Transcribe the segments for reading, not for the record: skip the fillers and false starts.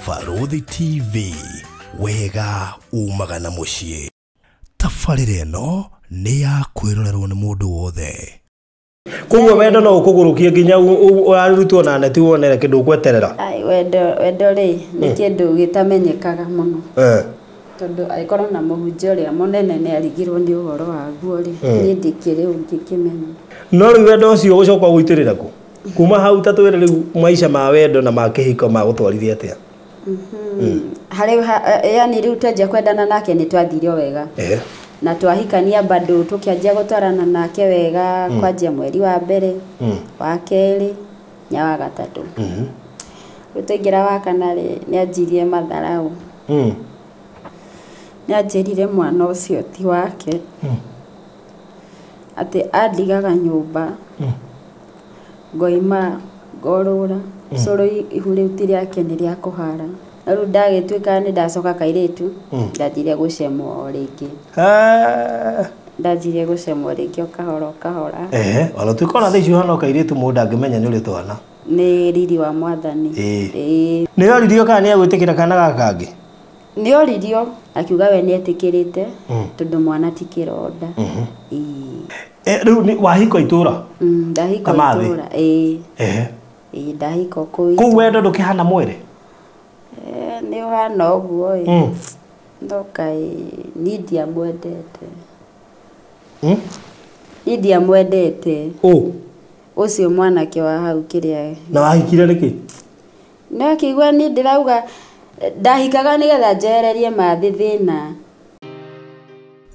Barũthi TV, wega umaga na mũciĩ. Tabarĩra ĩno nĩ ya kwĩrorerwo nĩ mũndũ wothe. Koguo wendo no ũkũgũrũkie nginya ũrarutwo na neti wonere kĩndũ ũgweterera. Ai, wendo wendo rĩ nĩ kĩndũ gĩtamenyekaga mũno. Tondũ angĩkorwo na mũhunjia ũrĩa mũnene nĩ arigirwo nĩ ũhoro waguo rĩ, niĩ ndikĩrĩ ũngĩkĩmenya. No rĩu wendo ũcio ũgũcoka gũitĩrĩra kũ? Kuma hau ta twĩre rĩu maica ma wendo na ma kĩhiko magũtwarithia atĩa? Harĩ yani rĩu twanjia kwendana nake nĩ twathire o wega. Na twahikania bado tũkĩanjia gũtwarana nake wega kwanjia mweri wa mbere, wa kerĩ, nya wa gatatũ. Rĩu twaingĩra wa kana rĩ, nĩ anjirie matharau. Nĩ anjĩrire mwana ũcio ti wake. Atĩ andigaga nyũmba, ngoima ngorũra, cũrũ ihu rĩu ti rĩake nĩ rĩa kũhara. Na rĩu ndagĩtuĩka nĩ ndacoka kairĩtu, ndanjirie gũcemwo o rĩngĩ. Ndanjirie gũcemwo rĩngĩ o kahora o kahora. Ona tuĩka ona thaa ici ũhana o kairĩtu mũndũ ndangĩmenya nĩ ũrĩ twana. Nĩ riri wa mwathani. Nĩ oririo kana nĩ egwĩtĩkĩra kana gaka kangĩ? Nĩ oririo, akiuga we nĩ etĩkĩrĩte, tondũ mwana ti kĩronda. Rĩu wahiko itũra? Ndahiko itũra, ĩĩ. Ndahiko kũu. Kũu wendo ndũkĩhana mwĩrĩ? Nĩ ũhana ũguo ĩ. No kaĩ niĩ ndiamwendete. Niĩ ndiamwendete. Ũcio mwanake wa hau kĩrĩa. Na wahikire nĩkĩ? No akĩigua niĩ ndĩrauga ndahikaga nĩgetha njehererie mathĩ thĩna.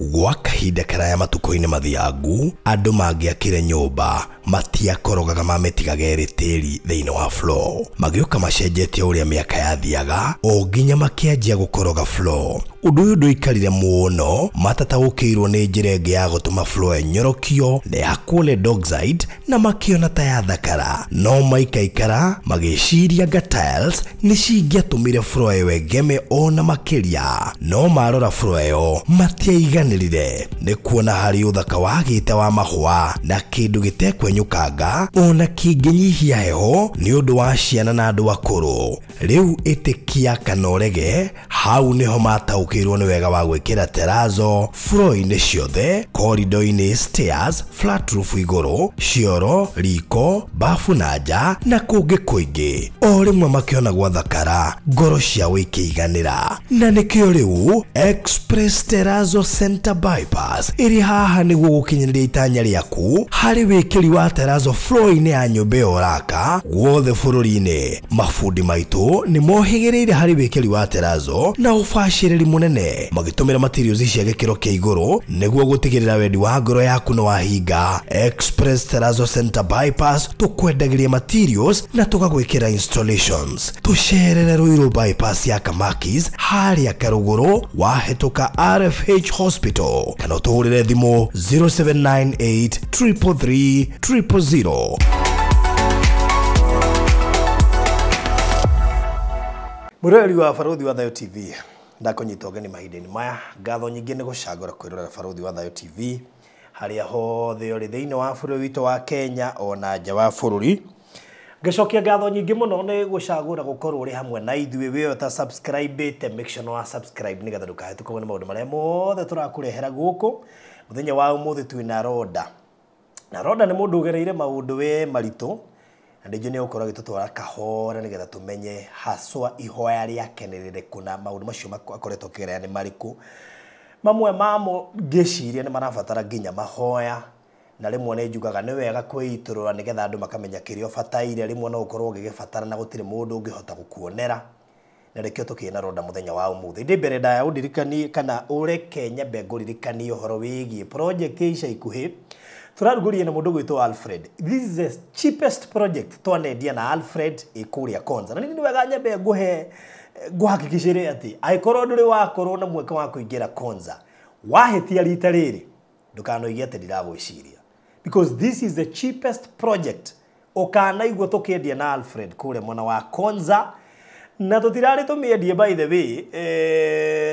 Gwa kahinda karaya matukũ-inĩ mathiangu, andũ mangĩakire nyũmba matiakorogaga mamĩtigaga ĩrĩ tĩri thĩinĩ wa floor. Magĩũka macenjetie ũrĩa mĩaka yathiaga o nginya makĩanjia gũkoroga floor. Ũndũ ũyũ ndũikarire mũno, matataũkĩirwo nĩ njĩra ĩngĩ ya gũtũma floor ĩnyorokio na ya solid oxide na makĩona ta yathakara. No maikaikara magĩciria nga tiles nĩ cingĩatũmire floor ĩyo ĩgeme ona makĩria. No marora floor ĩyo matiaiganĩrire nĩ kuona harĩ ũthaka wagĩte wa mahũa na kĩndũ gĩtekwenyũkanga ona kĩngĩnyihia heho nĩ ũndũ wa ciana na andũ akũrũ. Rĩu ĩtĩkia kana ũrege, hau nĩho mataũkĩirwo nĩ wega wa gwĩkĩra terrazzo floor-inĩ ciothe, corridor-inĩ, stairs, flat roof igũrũ, cioro, riko, bafu na nja na kũngĩ kũingĩ. O rĩmwe makĩona gwathakara, ngoro ciao ikĩiganĩra. Na nĩkĩo rĩu Express Terrazzo Center Bypass ĩrĩ haha nĩguo gũkinyanĩria itanya rĩaku harĩ wĩkĩri wa terrazzo floor-inĩ ya nyũmba ĩyo ũraka guothe bũrũri-inĩ. Mabundi maitũ nĩ mohĩgĩrĩire harĩ wĩkĩri wa terrazzo na ũbacĩrĩri mũnene, magĩtũmĩra materials cia gĩkĩro kĩa igũrũ nĩguo gũtigĩrĩra wendi wa ngoro yaku nĩ wahinga. Express Terrazzo Center Bypass tũkwendagĩria materials na tũgagwĩkĩra installations. Tũcerere Ruiru Bypass ya Kamakis harĩa Karũgũrũ wahĩtũka RFH Hospital kana ũtũhũrĩre thimũ 0798 333 000. Mũrori wa Barũthi wa Thayũ TV, ndakũnyita ũgeni mahinda-inĩ maya. Ngatho nyingĩ nĩ gũcagũra kwĩrorera Barũthi wa Thayũ TV harĩa hothe ũrĩ thĩinĩ wa bũrũri witũ wa Kenya ona nja wa bũrũri. Ngĩcokia ngatho nyingĩ mũno nĩ gũcagũra gũkorwo ũrĩ hamwe na ithuĩ. Wĩ ũta subscribe-ĩte, make sure nĩ wa subscribe nĩgetha ndũkahĩtũkwo nĩ maũndũ marĩa mothe tũrakũrehera gũkũ. Mũthenya wa ũmũthĩ twĩna Rhoda. Na Rhoda nĩ mũndũ ũgereire maũndũ we maritũ, na ndĩnjũ nĩ ũkorwo agĩtũtwara kahora nĩgetha tũmenye haswa ihoya rĩake nĩ rĩrĩkũ na maũndũ macio akoretwo akĩgerera nĩ marĩkũ. Mamwe mamo ngĩciria nĩ marabatara nginya mahoya, na rĩmwe nĩ njugaga nĩ wega kwĩitũrũra nĩgetha andũ makamenya kĩrĩa ũbataire. Rĩmwe no ũkorwo ũgĩgĩbatara na gũtirĩ mũndũ ũngĩhota gũkuonera, na nĩkĩo tũkĩna Rhoda mũthenya wa ũmũthĩ. Ndĩ mbere ndaya ũndirikanie kana ũreke nyambe ngũririkanie ũhoro wĩgiĩ project ya ica ikuhĩ tũrarugũria na mũndũ gwĩtwo Alfred. This is the cheapest project twanendia na Alfred ĩkũrĩa Konza. Na nĩ wega nyambe ngũhe ngũhakikicĩre atĩ angĩkorwo ndũrĩ wakorwo na mweke wa kũingĩra Konza, wahĩtia rita rĩrĩ ndũkanoige atĩ ndiragwĩciria, because this is the cheapest project ũkanaigua tũkĩendia na Alfred kũrĩa mwena wa Konza. Na tũtirarĩ tũmĩendie by the way,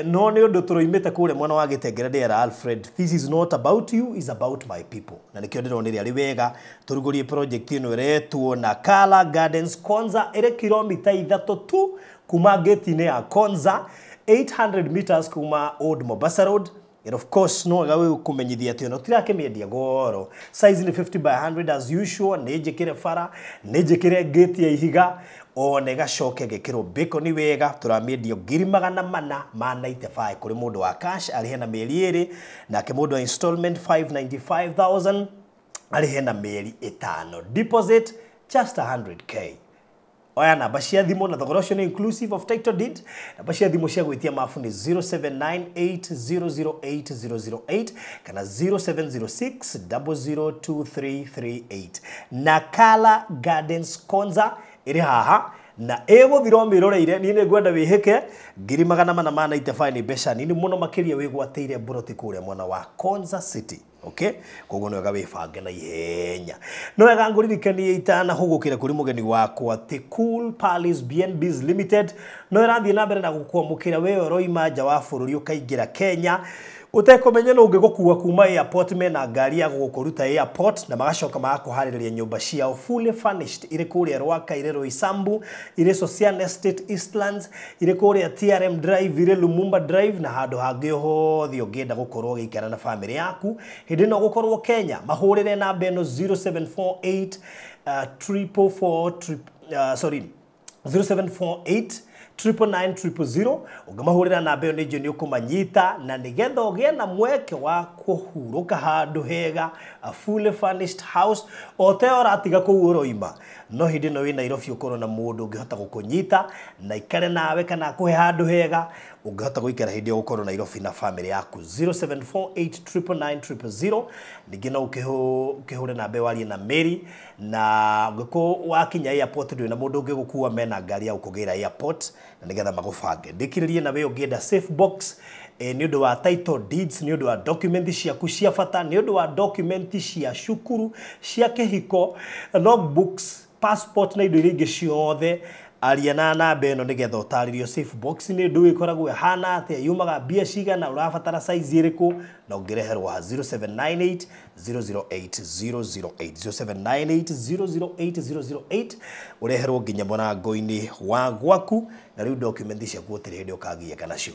no nĩ ũndũ tũroimĩte kũrĩa mwena wa Gĩtengera ndĩra Alfred, this is not about you, is about my people. Na nĩkĩo ndĩronire arĩ wega tũrugũrie project ĩno ĩretwo na Kala Gardens Konza, ĩrĩ kilomita 3 tu kuma gate-inĩ ya Konza 800 meters kuma Old Mombasa Road. And of course no wega wĩ kũmenyithia atĩ ona tũtirakĩmĩendia goro. Size nĩ 50 by 100 as usual, nĩ njĩkĩre bara, nĩ njĩkĩre gate ya ihiga, ona ĩgacoke gĩkĩrwo bacon wega. Tũramĩendia 495,000 kũrĩ mũndũ wa cash arĩhe na mĩeri 2, nake mũndũ wa installment 595,000 arĩhe na mĩeri 5. Deposit just 100k. Oya namba cia thimũ, na thogora ũcio nĩ inclusive of title deed. Namba cia thimũ cia gwĩtia mabu nĩ 0798008008 kana 0706 002338. Nakala Gardens Konza ĩrĩ haha na ĩgũthira ũmĩroreire. Niĩ nĩ ngwenda wĩhĩke 495,000 nĩ mbeca nini mũno makĩria wĩgwatĩire mburoti kũrĩa mwena wa Konza City. Okay, koguo nĩ wega wĩbange na ihenya. No wega ngũririkanie itanahũgũkĩra kũrĩ mũgeni wakwa atĩ Cool Palace B&Bs Limited no ĩrathiĩ na mbere na gũkwamũkĩra we ũroima nja wa bũrũri ũkaingĩra Kenya ũtekũmenya nũ ũngĩgũkua kuma airport. Mena ngari ya gũgũkũruta airport na magacoka magakũharĩrĩria nyũmba ciao fully furnished irĩ kũrĩa Rwaka, irĩ Roysambu, irĩ Socian Estate Eastlands, irĩ kũrĩa TRM Drive, irĩ Lumumba Drive na handũ hangĩ hothe ũngĩenda gũkorwo ũgĩikara na famĩlĩ yaku hĩndĩ ĩno gũkorwo Kenya. Mahũrĩre namba ĩno 0748 444 sorry 0748 999 000. Ũngĩmahũrĩra namba ĩyo nĩ njũĩ nĩ ũkũmanyita, na nĩgetha ũgĩe na mweke wa kũhurũka handũ hega, a fully furnished house, o te ũratiga kũu ũroima. No hĩndĩ ĩno wĩ Nairobi ũkorwo na mũndũ ũngĩhota gũkũnyita na ikare nawe kana akũhe handũ hega ũngĩhota gũikara hĩndĩ ĩyo ũkorwo Nairobi na famĩlĩ yaku. 0748 999 000. Ningĩ no ũkĩhũre namba warie na Mary, na ũngĩkorwo wakinya airport ndũrĩ na mũndũ ũngĩgũkua, mena ngari ya gũkũgĩra airport na nĩgetha magũbange. Ndĩkirĩrie na we ũngĩenda safe box nĩ ũndũ wa title deeds, nĩ ũndũ wa document ciaku cia bata, nĩ ũndũ wa document cia cukuru, cia kĩhiko, logbooks, passport na indo iria ingĩ ciothe. Aria na namba ĩno nĩgetha ũtarĩrio safe box nĩ ndũ ĩkoragwo ĩhana atĩa, yumaga mbia cigana, ũrabatara size ĩrĩkũ, na ũngĩreherwo ha 0798 008 008 0798 008 008 ũreherwo nginya mũrango-inĩ wa gwaku, na rĩu document ciaku gũtirĩ hĩndĩ ũkagiĩka nacio.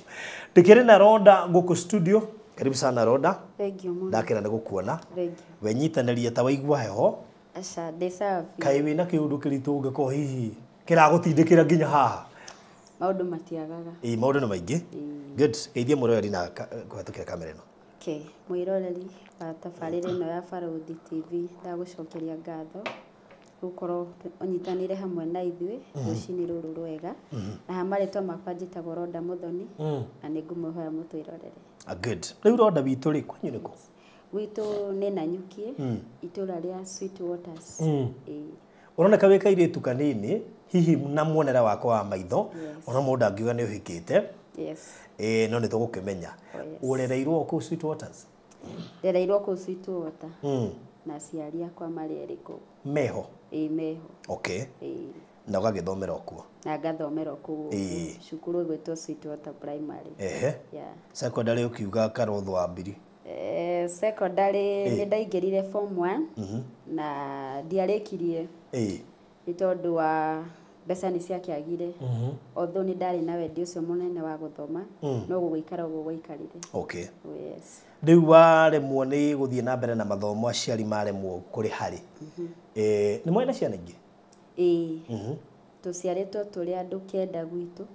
Ndĩkĩrĩ na Rhoda gũkũ studio. Karibu sana Rhoda. Thank you mũno. Ndakĩra nĩ gũkuona. Thank you. Wenyitanĩria ta waigua heho. Aca, ndĩ safi. Kaĩ wĩna kĩũndũ kĩritũ ũngĩkorwo hihi kĩragũtindĩkĩra nginya haha? Maũndũ matiagaga. Ĩĩ, maũndũ nĩ maingĩ. Good. Geithia mũroreri na kũhetũkĩra kamera ĩno. Okay, mwĩroreri wa tabarĩra ĩno ya Barũthi TV, ndagũcokeria ngatho gũkorwo ũnyitanĩire hamwe na ithuĩ rũcinĩ rũrũ rwega. Na ha marĩtwa makwa njĩtagwo Rhoda Mũthoni, na nĩ ngũmũhoya mũtwĩrorere. Good. Rĩu Rhoda witũ rĩ, kwanyu nĩkũ? Gwitũ nĩ Nanyuki, itũra rĩa Sweet Waters. Ĩĩ. Ũroneka wĩ kairĩtu kanini hihi na muonere wakwa wa maitho, ona mũndũ angiuga nĩ ũhikĩte. Yes. No nĩ tũgũkĩmenya. Oh, yes. Ũrereirwo kũu Sweet Waters? Ndereirwo kũu Sweet Water. Na aciari akwa marĩ erĩ kũu. Meho? Ĩĩ, meho. Okay. Ĩĩ. Na ũgagĩthomera o kuo? Na ngathomera o kũu. Ĩĩ. Cukuru ĩgwĩtwo Sweet Water Primary. Ehe. Yeah. Secondary ũkiuga Karotho wa Mbiri? Secondary nĩ ndaingĩrire form 1 na ndiarĩkirie. Ĩĩ. Nĩ tondũ wa mbeca nĩ ciakĩagire. Although nĩ ndarĩ na wendi ũcio mũnene wa gũthoma, no gũgĩikara ũguo gwaikarire. Okay. Oh, yes. Rĩu waremwo nĩ gũthiĩ na mbere na mathomo, aciari maremwo kũrĩha rĩ, nĩ mwarĩ na ciana ingĩ? Ĩĩ. Tũciarĩtwo tũrĩ andũ 9 gwitũ,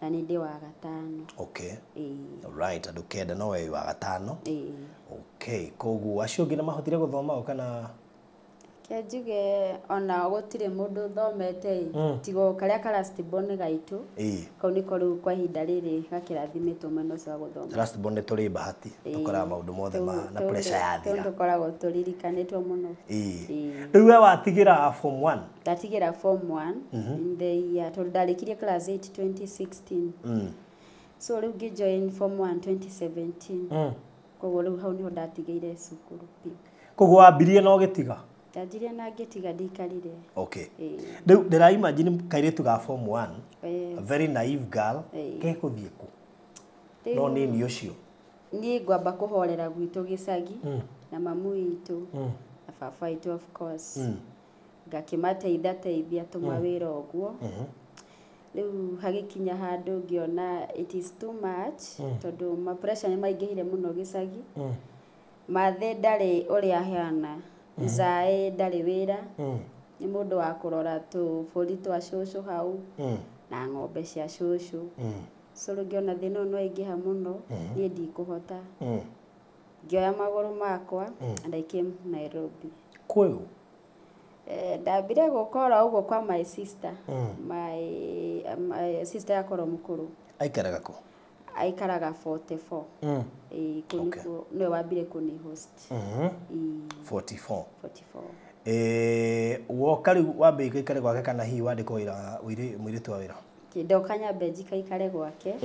na nĩ ndĩ wa 5. Okay. Ĩĩ. Right, andũ 9 no we wa 5. Ĩĩ. Okay, koguo acio angĩ nĩ mahotire gũthoma o kana? Ke njuge ona gũtirĩ mũndũ ũthomete ĩ, tiga o karĩa ka last born gaitũ. Ĩĩ. Kau nĩko rĩu kwa ihinda rĩrĩ gakĩrathimĩtwo mwena ũcio wa gũthoma. Last born nĩ tũrĩ bahati, tũkoraga maũndũ mothe na pressure yathira. Tũu tũkoragwo tũririkanĩtwo mũno. Ĩĩ. Ĩĩ. Rĩu we watigĩra form 1? Ndatigĩra form 1 in the year, tondũ ndarĩkirie class 8 2016. So rĩu ngĩ join form 1 2017. Koguo rĩu hau nĩho ndatigĩire cukuru biũ. Koguo wambirie na ũgĩtiga? Ndanjirie na ngĩtiga, ndikarire. Okay. Ĩĩ. Rĩu ndĩra imagine kairĩtu ga form 1, Yes. a very naive girl, Ĩĩ. gegũthiĩ kũ? Rĩu No nini ũcio. Niĩ ngwamba kũhorera gwitũ gĩcagi na mamu witũ na baba witũ of course. Ngakĩmateithia teithia tũmawĩra ũguo. Rĩu hagĩkinya handũ ngĩona it is too much, tondũ ma pressure nĩ maingĩhire mũno gĩcagi. Mathĩ ndarĩ ũrĩa ahana, Nzaĩ ndarĩ wĩra, nĩ mũndũ wa kũrora tũbũri twa cũcũ hau na ng'ombe cia cũcũ. So rĩu ngĩona thĩna ũyũ nĩ waingĩha mũno, niĩ ndikũhota. Ngĩoya magũrũ makwa and I came Nairobi. Kwĩũ? Ndambire gũka oro ũguo kwa my sister, my sister yakwa ũrĩa mũkũrũ. Aikaraga kũ? Aikaraga 44. Ĩĩ, kũu nĩkuo nĩwe wambire kũni host. Ĩĩ. 44. 44. Woka rĩu wambĩrĩria gũikara gwake kana hihi wandĩkwo wĩra mũirĩtu wa wĩra? Ndoka nyambe njikaikare gwake,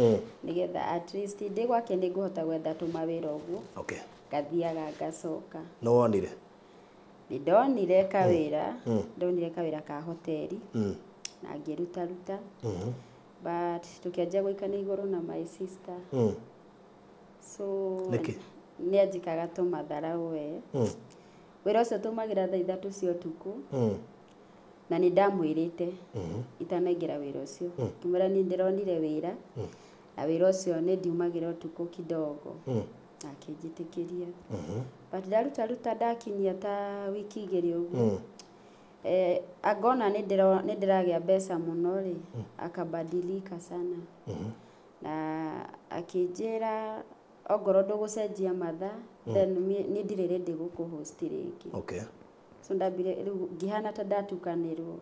nĩgetha at least ndĩ gwake nĩngũhota gwetha tũmawĩra ũguo. Okay. Ngathiaga ngacoka. Nĩ wonire? Nĩ ndonire kawĩra, ndonire kawĩra ka hoteli na ngĩrutaruta. But tũkĩanjia gũikania igũrũ na my sister. So Nĩkĩ? nĩ anjĩkaga tũmatharau we. Wĩra ũcio tũmagĩra thaa 3 cia ũtukũ. Na nĩ ndamwĩrĩte itanaingĩra wĩra ũcio. Ngĩmwĩra niĩ ndĩronire wĩra, na wĩra ũcio nĩ ndiumagĩra ũtukũ kidogo. Na akĩnjĩtĩkĩria. But ndarutaruta ndakinyia ta wiki 2 ũguo. Angona nĩ ndĩragĩa mbeca mũno rĩ, akabadilika sana. Na akĩnjĩra ongorwo ndũgũcenjia mathaa, then niĩ ndirĩ ready gũkũ-host rĩngĩ. Okay. So ndambire rĩu ngĩhana ta ndatukanĩrwo.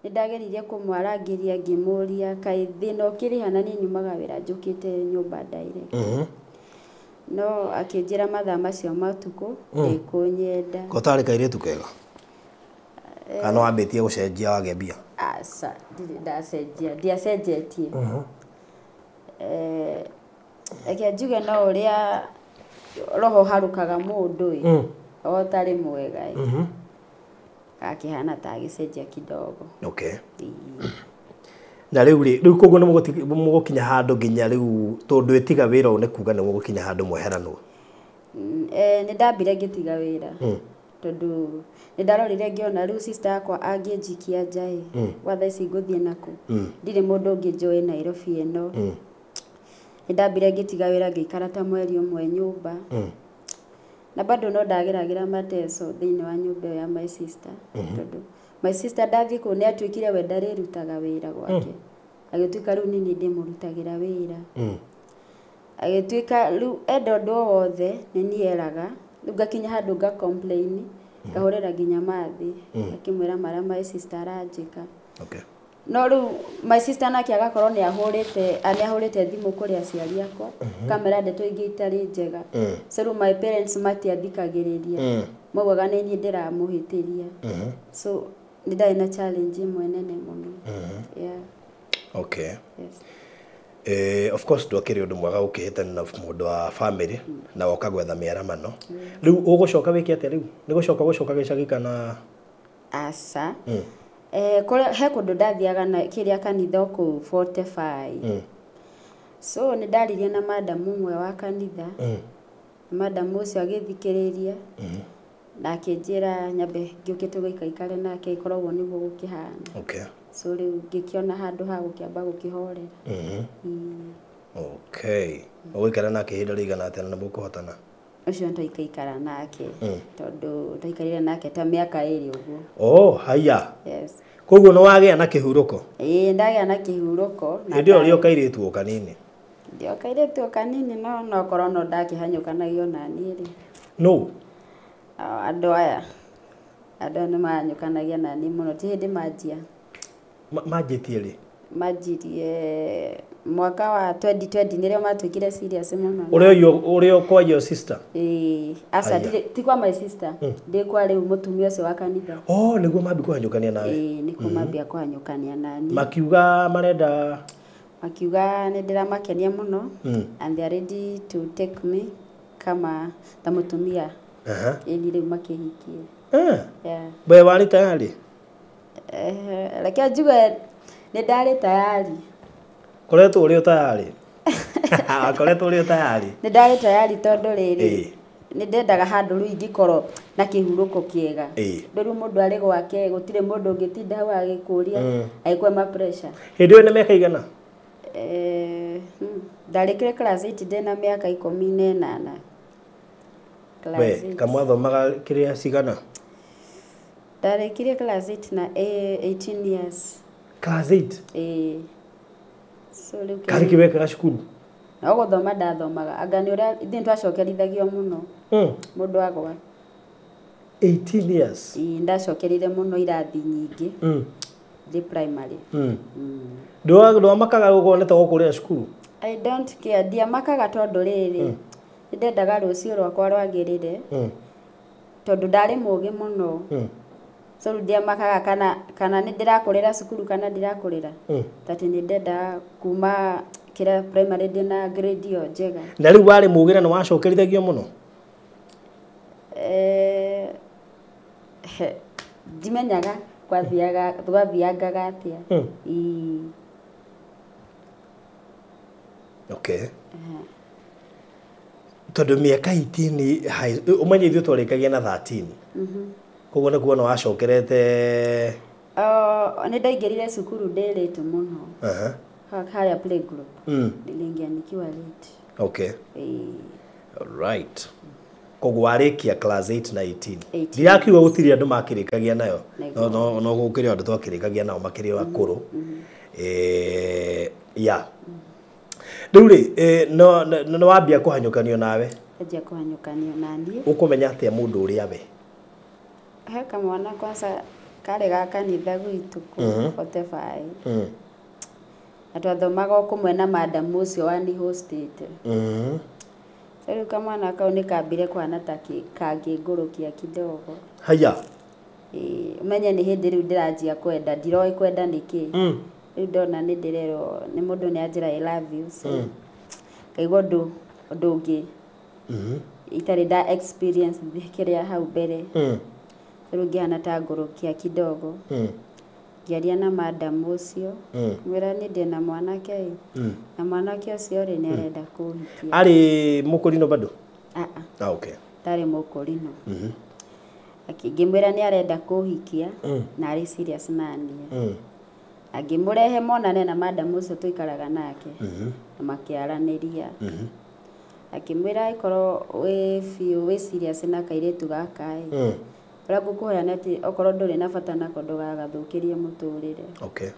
Nĩ ndageririe kũmwarangĩria ngĩmũria kaĩ thĩna ũkĩrĩ ha na niĩ nyumaga wĩra njũkĩte nyũmba direct. No akĩnjĩra mathaa macio ma ũtukũ ndĩkũnyenda. Ko tarĩ kairĩtu kega? Kana wambĩtie gũcenjia wagĩa mbia? Aca, ndirĩ ndacenjia, ndiacenjetie. Reke njuge no ũrĩa roho harũkaga mũndũ ĩ, o ũtarĩ mwega ĩ. Akĩhana ta agĩcenjia kidogo. Okay. Na rĩu rĩ, rĩu koguo nĩ mũgũkinya handũ nginya rĩu tondũ ĩtiga wĩra ũyũ nĩ kuga nĩ mũgũkinya handũ mweheranwo? Nĩ ndambire ngĩtiga wĩra. Tondũ nĩ ndarorire ngĩona rĩu sister yakwa angĩnjikia nja ĩ, gwa thaa ici ngũthiĩ nakũ? Ndirĩ mũndũ ũngĩ njũĩ Nairobi ĩno. Nĩ ndambire ngĩtiga wĩra ngĩikara ta mweri ũmwe nyũmba. Na bado no ndageragĩra mateso thĩinĩ wa nyũmba ĩyo ya my sister. Tondũ my sister ndathiĩ kũu nĩ atuĩkire we ndarĩrutaga wĩra gwake. Agĩtuĩka rĩu niĩ ndĩmũrutagĩra wĩra. Agĩtuĩka rĩu enda ũndũ o wothe nĩ niĩ eraga. Rĩu ngakinya handũ nga complain, ngahũrĩra nginya mathĩ, akĩmwĩra marĩa my sister aranjĩka. Okay. No rĩu my sister nake agakorwo nĩ ahũrĩte thimũ kũrĩ aciari akwa, kamera ndeto ingĩ itarĩ njega. So rĩu my parents matiathikagĩrĩria, maugaga nĩ niĩ ndĩramũhĩtĩria. So nĩ ndarĩ na challenge ĩmwe nene mũno. Yeah. Okay. Yes. Of course ndwakĩrĩ ũndũ mwega gũkĩhĩtana na mũndũ wa family na woka gwetha mĩaramano. Rĩu ũgũcoka wĩke atĩa rĩu? Nĩ gũcoka gũcoka gĩcagi kana? Aca. He kũndũ ndathiaga na kĩrĩa kanitha o kũu 45. So nĩ ndaririe na madam ũmwe wa kanitha. Madam ũcio agĩthikĩrĩria. Na akĩnjĩra nyambe ngĩũke tũgĩikaikare nake ĩkoragwo nĩguo gũkĩhana. Okay. So rĩu ngĩkĩona handũ ha gũkĩamba gũkĩhorera. Okay. Ũgũikara nake ihinda rĩigana atĩa na mũkũhotana? Ũcio nĩtwaikaikara nake, tondũ twaikarire nake ta mĩaka 2 ũguo. Oh, haya. Yes. Koguo nĩ wagĩa na kĩhurũko? Ĩĩ, ndagĩa na kĩhurũko. Hĩndĩ ĩyo ũrĩ o kairĩtu o kanini? Ndĩ o kairĩtu o kanini, no nokorwo no ndakĩhanyũkanagio na niĩ rĩ. No. Andũ aya. Andũ aya nĩ mahanyũkanagia na niĩ mũno, ti hĩndĩ manjia. Manjĩtie rĩ? Manjirie mwaka wa 2020 nĩrĩo matuĩkire serious mũno. Ũrĩa kwa your sister? Ĩĩ, aca, ti kwa my sister. Ndĩ kwa rĩu mũtumia ũcio wa kanitha. Oh, nĩguo mambia kũhanyũkania nawe? Ĩĩ, nĩkuo mambia kũhanyũkania na niĩ. Makiuga marenda? Makiuga nĩ ndĩramakenia mũno, and they are ready to take me kama ta mũtumia. Ĩni rĩu makĩhikie. Yeah. We warĩ tayari? Reke njuge nĩ ndarĩ tayari. Koretwo ũrĩ o tayari? Koretwo ũrĩ o tayari? Nĩ ndarĩ tayari tondũ rĩrĩ, Nĩ ndendaga handũ rĩu ingĩkorwo na kĩhurũko kĩega. Rĩu mũndũ arĩ gwake gũtirĩ mũndũ ũngĩtinda hau agĩkũria agĩkwema pressure. Hĩndĩ ĩyo nĩ mĩaka igana? Ndarĩkire class 8 ndĩna mĩaka 18. We kamwathomaga kĩrĩa cigana? Ndarĩkirie class 8 na 18 years. Class 8? So rĩu karĩ kĩwekaga cukuru? No gũthoma ndathomaga anga nĩ ũrĩa ithuĩ nĩtwacokerithagio mũno. Mũndũ agwa 18 years. Ndacokerire mũno irathi nyingĩ. Ndĩ primary. Ndwamakaga gũkorwo nĩ ta gũkũrĩra cukuru? I don't care, ndiamakaga tondũ rĩrĩ nĩndendaga rũciũ rwakwa rwagĩrĩre. Tondũ ndarĩ mũgĩ mũno. So rĩu ndiamakaga kana nĩ ndĩrakũrĩra cukuru kana ndirakũrĩra. Tondũ nĩ ndendaga kuma kĩrĩa primary ndĩna grade ĩyo njega. Na rĩu warĩ mũgĩ na nĩ wacokerithagio mũno? Ndimenyaga gwathiangaga atĩa. Okay. Tondũ mĩaka 18 ũmenye ithuĩ twarĩkagia na 13. Koguo nĩ kuona wacokerete. Nĩ ndaingĩrire cukuru ndĩ late mũno. Harĩa playgroup. Niliingia nikiwa late. Okay. All right. Koguo warĩkia class 8 na 18. Ndirakiuga gũtirĩ andũ makĩrĩkagia nayo. No no gũkĩrĩ andũ twakĩrĩkagia nao makĩrĩ akũrũ. Ya. Rĩu rĩ no nĩ wambia kũhanyũkanio nawe? Anjia kũhanyũkanio na niĩ. Ũkũmenya atĩa mũndũ ũrĩa we? He kamwana kwanza karĩ ga kanitha gwitũ kũu 45. Na twathomaga o kũmwe na madam ũcio wani hostĩte. So rĩu kamwana kau nĩ kambire kũhana ta kangĩngũrũkia kidogo. Haya. Ũmenye nĩ hĩndĩ rĩu ndĩranjia kwenda, ndiroĩ kwenda nĩkĩ. Rĩu ndona nĩ ndĩrerwo nĩ mũndũ nĩ anjĩra I love you. So ngaigua ũndũ ũngĩ. Itarĩ nda experience kĩrĩa hau mbere. Rĩu ngĩhana ta ngũrũkia kidogo. Ngĩaria na madam ũcio. Mwĩra nĩ ndĩna mwanake ĩ. Na mwanake ũcio rĩ nĩ arenda kũhikia. Arĩ mũkũrinũ bado? Aa. Okay. Ndarĩ mũkũrinũ. Ngĩmwĩra nĩ arenda kũhikia na arĩ serious na niĩ. Angĩmũrehe monane na madam ũcio tũikaraga nake. Na makĩaranĩria. Akĩmwĩra ĩkorwo wĩ biũ wĩ serious na kairĩtu gaka ĩ. Ũrĩa ngũkũhoya nĩ atĩ okorwo ndũrĩ na bata nako ndũgagathũkĩrie mũtũrĩre. Okay.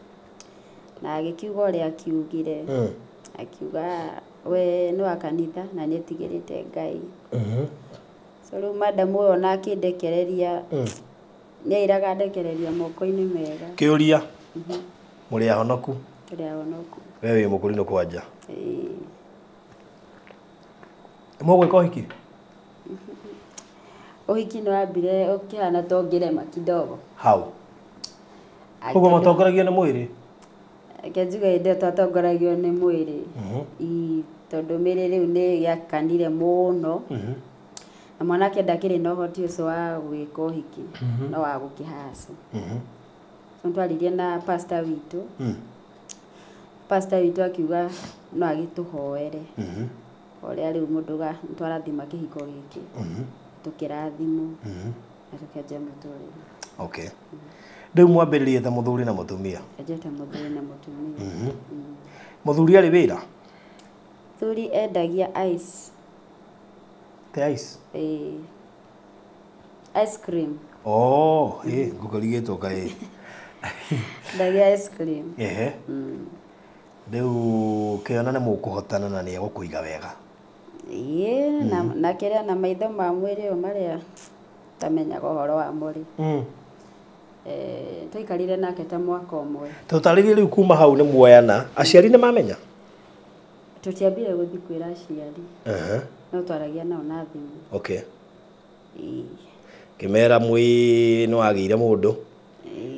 Na agĩkiuga ũrĩa akiugire. Akiuga we nĩ wa kanitha na nĩ etigĩrĩte Ngai. So rĩu madam ũyũ ona akĩndekereria nĩ airaga ndekereria moko-inĩ mega. Kĩũria. Mũrĩ ahonoku? Tũrĩ ahonoku. We wĩ mũkũrinũ kwanja? Ĩĩ. Mũgwĩka ũhiki? Ũhiki nĩ wambire ũkĩhana ta ũngĩrema kidogo. Hau. Koguo matongoragio nĩ mwĩrĩ? Reke njuge hĩndĩ ĩyo twatongoragio nĩ mwĩrĩ. Tondũ mĩĩrĩ rĩu nĩ yakanire mũno. Na mwanake ndakĩrĩ na ũhoti ũcio wa gwĩka ũhiki, no wa gũkĩhaca. So twaririe na pastor witũ. Pastor witũ akiuga no agĩtũhoere. Ũrĩa rĩu mũndũ twarathima kĩhiko gĩkĩ. Tũkĩrathimwo. Na tũkĩanjia mũtũrĩre. Okay. Rĩu mwambĩrĩrie ta mũthuri na mũtumia? Anjĩte mũthuri na mũtumia. Mũthuri arĩ wĩra? Mũthuri endagia ice. Te ice? Ĩĩ. Ice cream. Oh, ĩĩ, ngũkũrigĩtwo kaĩ. Endagia ice cream. Ehe. Rĩu kĩona nĩ mũkũhotana na nĩ egũkũiga wega. Ĩĩ, na kĩrĩa na maitho ma mwĩrĩ ũyũ marĩa tamenyaga ũhoro wa mũrĩ. Twaikarire nake ta mwaka ũmwe. Tũtarĩrie rĩu kuma hau nĩ muoyana, aciari nĩ mamenya? Tũtiambire gũthiĩ kwĩra aciari. No twaragia nao na thimũ. Okay. Kĩmera mwĩ nĩ wagĩire mũndũ.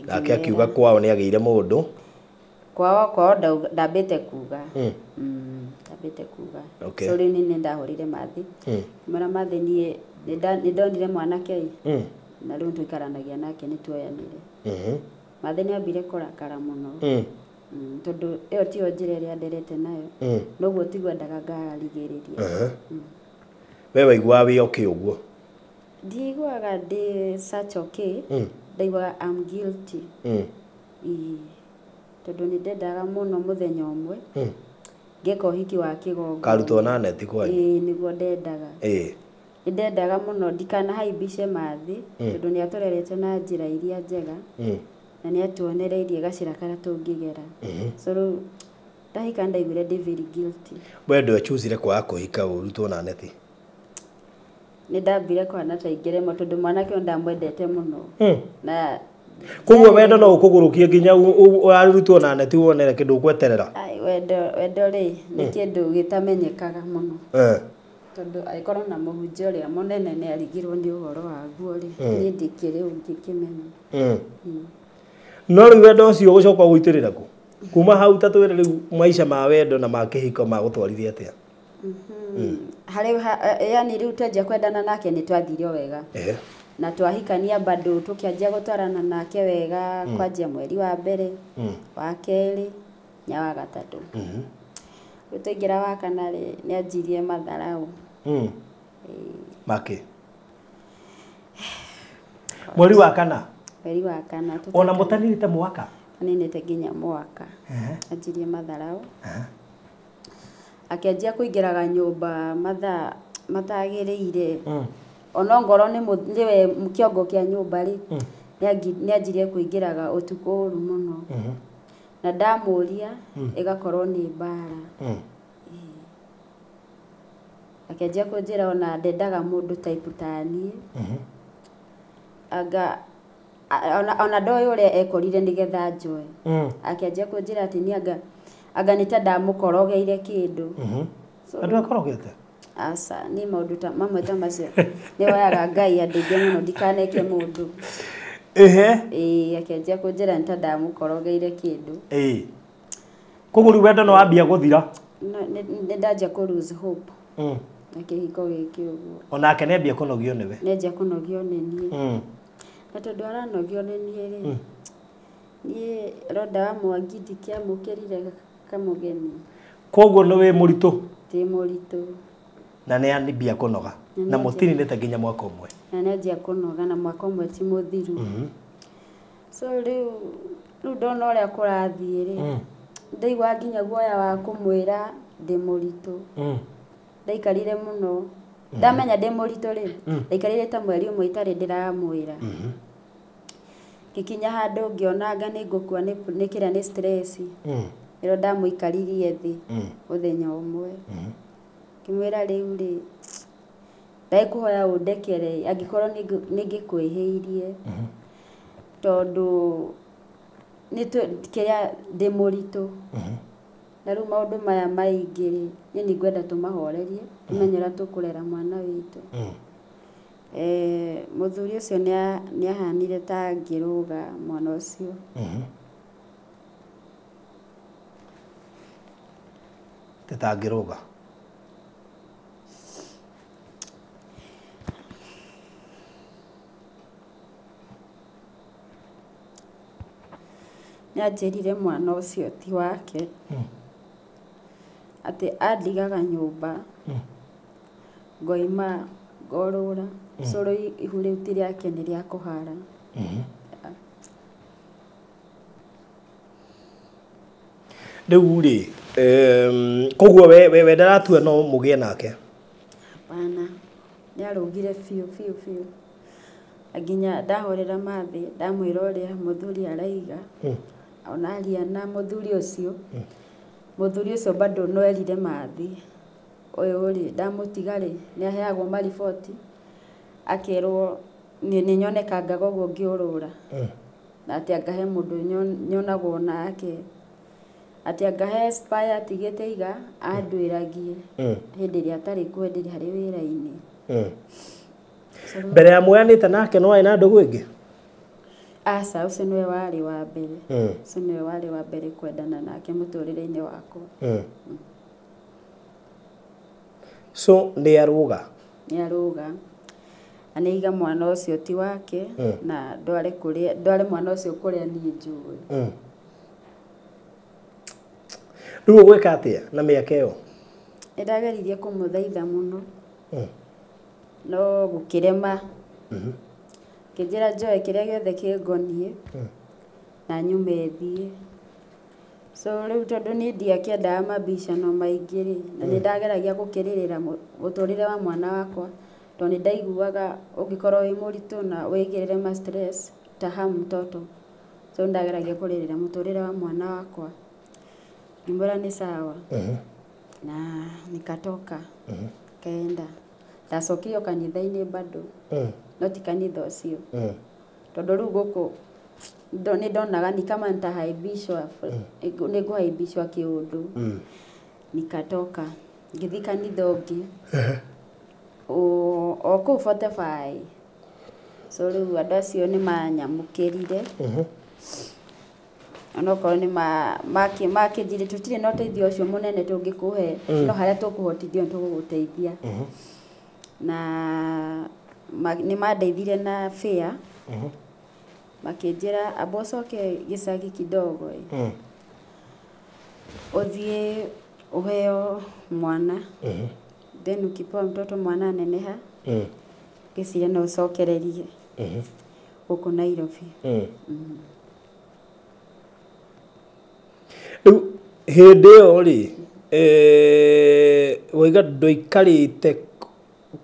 Nake akiuga kwao nĩ agĩire mũndũ. Kwao ndambĩte kuga. Ndambĩte kuga. Okay. So rĩu nĩ ndahũrire mathi. Ngĩmwĩra mathi niĩ nĩ ndonire mwanake ĩ. Na rĩu tũikaranagia nake nĩ tuoyanire. Mathi nĩ ambire kũrakara mũno. Tondũ ĩyo tiyo njĩra ĩrĩa nderete nayo. Noguo tiguo endaga ngarigĩrĩria. We waiguaga wĩ okay ũguo? Ndiiguaga ndĩ such okay. Ndaiguaga I'm guilty. Tondũ nĩ ndendaga mũno mũthenya ũmwe ngeka ũhiki wa kĩgongona. Karutwo na neti kwanyu? Ĩĩ, nĩguo ndendaga. Nĩ ndendaga mũno ndikanahaimbice mathĩ tondũ nĩ atũrerete na njĩra iria njega na nĩ atuonereirie gacĩra karĩa tũngĩgera. So rĩu ndahika ndaiguire ndĩ very guilty. We ndwechusire kwaga kũhika ũrutwo na neti? Nĩ ndambire kũhana ta ingĩremwo tondũ mwanake ũyũ ndamwendete mũno. Na koguo wendo no ũkũgũrũkie nginya ũrarutwo na neti wonere kĩndũ ũgweterera? Ai, wendo wendo rĩ nĩ kĩndũ gĩtamenyekaga mũno. Tondũ angĩkorwo na mũhunjia ũrĩa mũnene nĩ arigirwo nĩ ũhoro waguo rĩ, niĩ ndikĩrĩ ũngĩkĩmenya. No rĩu wendo ũcio ũgũcoka ũgũitĩrĩra kũ? Kuma hau ta twĩre rĩu maica ma wendo na ma kĩhiko magũtwarithia atĩa? Harĩ yani rĩu twanjia kwendana nake nĩ twathire o wega. Na twahikania bado tũkĩanjia gũtwarana nake wega kwanjia mweri wa mbere, wa kerĩ, nya wa gatatũ. Rĩu twaingĩra wa kana rĩ, nĩ anjirie matharau. Make. Mweri wa kana? Mweri wa kana. Ona mũtaninĩte mwaka? Taninĩte nginya mwaka. Anjirie matharau. Akĩanjia kũingĩraga nyũmba mathaa matagĩrĩire. Ona ngorwo nĩwe kĩongo kĩa nyũmba rĩ, nĩ anjirie kũingĩraga ũtukũ ũru mũno. Na ndamũria ĩgakorwo nĩ mbara. Akĩanjia kũnjĩra ona ndendaga mũndũ type ta niĩ. Anga ona ndoĩ ũrĩa ekorire nĩgetha njoe. Akĩanjia kũnjĩra atĩ niĩ anga nĩ ta ndamũkorogeire kĩndũ. Andũ akorogete? Aca, niĩ maũndũ ta mamwe ta macio nĩ woyaga Ngai andeithie mũno ndikaneke mũndũ. Ĩĩ, akĩanjia kũnjĩra nĩ ta ndamũkorogeire kĩndũ. Koguo rĩu wendo no wambia gũthira? Nĩ ndanjia kũ lose hope. Na kĩhiko gĩkĩ ũguo. Onake nĩ ambia kũnogio nĩwe? Nĩ anjia kũnogio nĩ niĩ. Na tondũ aranogio nĩ niĩ rĩ, niĩ Ronda wa Mwangi ndikĩamũkĩrire kamũgeni. Koguo nĩ wĩ mũritũ? Ndĩ mũritũ. Na nĩ ambia kũnoga? Na mũtininĩte nginya mwaka ũmwe? Na nĩ anjia kũnoga na mwaka ũmwe ti mũthiru. So rĩu ndona ũrĩa kũrathiĩ rĩ, ndaigua nginya guoya wa kũmwĩra ndĩ mũritũ. Ndaikarire mũno. Ndamenya ndĩ mũritũ rĩ, ndaikarire ta mweri ũmwe itarĩ ndĩramwĩra. Ngĩkinya handũ ngĩona anga nĩ ngũkua nĩ kĩrĩa nĩ stress. Nĩrĩo ndamũikaririe thĩ mũthenya ũmwe. Ngĩmwĩra rĩu rĩ, ndagĩkũhoya ũndekere angĩkorwo nĩ ngĩkwĩhĩirie. Tondũ nĩ kĩrĩa ndĩ mũritũ. Na rĩu maũndũ maya maingĩ rĩ, niĩ nĩ ngwenda tũmahorerie, tũmenye ũrĩa tũkũrera mwana witũ. Mũthuri ũcio nĩ ahanire ta angĩrũga mwana ũcio. Ta angĩrũga? Nĩ anjĩrire mwana ũcio ti wake. Atĩ andigaga nyũmba, ngoima ngorũra, so rĩu ihu rĩu ti rĩake nĩ rĩa kũhara. Rĩu rĩ, koguo we ndaratua no mũgĩe nake? Hapana, nĩ arũgire biũ biũ biũ. Nginya ndahorera mathĩ, ndamwĩra ũrĩa mũthuri araiga. Ona aria na mũthuri ũcio. Mũthuri ũcio bado no erire mathĩ. Ũyũ rĩ, ndamũtiga rĩ, nĩ aheagwo mariboti, akerwo nĩ nyonekangaga ũguo ngĩũrũra. Na atĩ anga he mũndũ nyonagwo nake. Atĩ anga he spy atigĩte iga, andwĩragie. Hĩndĩ ĩrĩa atarĩ kuo, hĩndĩ ĩrĩa arĩ wĩra-inĩ. Mbere ya muoyanĩte nake no warĩ na ndũgũ ĩngĩ? Aca, ũcio nĩwe warĩ wa mbere. Ũcio nĩwe warĩ wa mbere kwendana nake mũtũrĩre-inĩ wakwa. So nĩ arũga? Nĩ arũga. Na nĩ aiga mwana ũcio ti wake, na ndware mwana ũcio kũrĩa niĩ njũĩ. Rĩu ũgwĩka atĩa na mĩaka ĩyo? Nĩ ndageririe kũmũthaitha mũno. No gũkĩrema. Kĩnjĩra njoe kĩrĩa gĩothe kĩngoniĩ na nyume thiĩ. So rĩu tondũ niĩ ndiakĩendaga mabicano maingĩ rĩ, na nĩ ndageragia gũkĩrĩrĩra mũtũrĩre wa mwana wakwa, tondũ nĩ ndaiguaga ũngĩkorwo wĩ mũritũ na wĩigĩrĩre ma stress ta ha mtoto. So nĩ ndageragia kũrĩrĩra mũtũrĩre wa mwana wakwa. Ngĩmwĩra nĩ sawa. Na nikatoka. Kaenda. Ndacokire o kanitha-inĩ bado. No ti kanitha ũcio. Tondũ rĩu gũkũ nĩ ndonaga ni kama nitahaibishwa, nĩ ngũhaibishwa kĩũndũ. Nikatoka ngĩthiĩ kanitha ũngĩ o kũu 45. So rĩu andũ acio nĩ manyamũkĩrire. Onokorwo nĩ makĩnjĩrire tũtirĩ na ũteithio ũcio mũnene tũngĩkũhe, no harĩa tũkũhotithio nĩ tũgũgũteithia. Na nĩ mandeithire na fare. Makĩnjĩra amba ũcoke gĩcagi kidogo ĩ. Ũthiĩ ũheo mwana. Then ukipewa mtoto mwana aneneha, ngĩciria no ũcokererie gũkũ Nairobi. Rĩu hĩndĩ ĩyo rĩ, waiga ndũikarĩte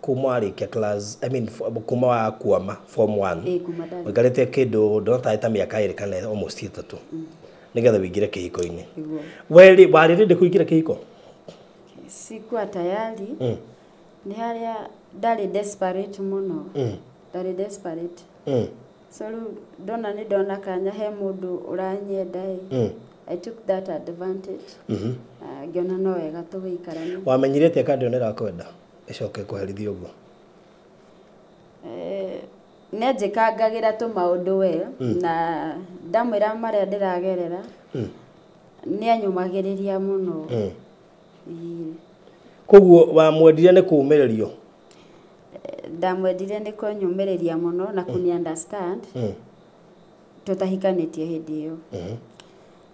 kuma warĩkia class, I mean kuma wakwama form 1. Ĩĩ, kuma ndarĩkia. Waikarĩte kĩndũ ndona tarĩ ta mĩaka 2 kana almost 3 nĩgetha wĩingĩre kĩhiko-inĩ. Nĩguo. We rĩ, warĩ ready kũingĩra kĩhiko? Sikuwa tayari. Nĩ harĩa ndarĩ desperate mũno. Ndarĩ desperate. So rĩu ndona nĩ ndona kanya he mũndũ ũranyenda ĩ. I took that advantage. Na ngĩona no wega tũgĩikaranie. Wamenyire atĩa kana ndĩyo nĩrakwenda ĩcoke kũherithio ũguo? Nĩ anjĩkangagĩra tũmaũndũ we, na ndamwĩra marĩa ndĩragerera, nĩ anyũmagĩrĩria mũno. Koguo wamwendire nĩ kũũmĩrĩrio? Ndamwendire nĩ kũnyũmĩrĩria mũno na kũni understand. Tũtahikanĩtie hĩndĩ ĩyo.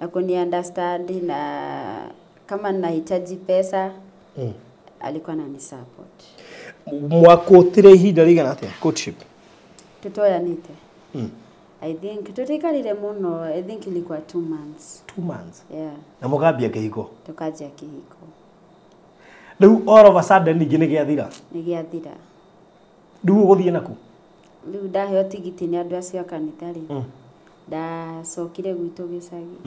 Na kũni understand, na kama nahitaji pesa, alikuwa anani support. Mwakũtire ihinda rĩigana atĩa courtship? Tutoyanĩte. I think tutikarire mũno, I think ilikuwa 2 months. 2 months? Yeah. Na mũkambia kĩhiko? Tukanjia kĩhiko. Rĩu all of a sudden ningĩ nĩ gĩathira? Nĩ gĩathira. Rĩu ũgũthiĩ naku? Rĩu ndaheo tigiti nĩ andũ acio a kanitha rĩ, ndacokire gwitũ gĩcagi.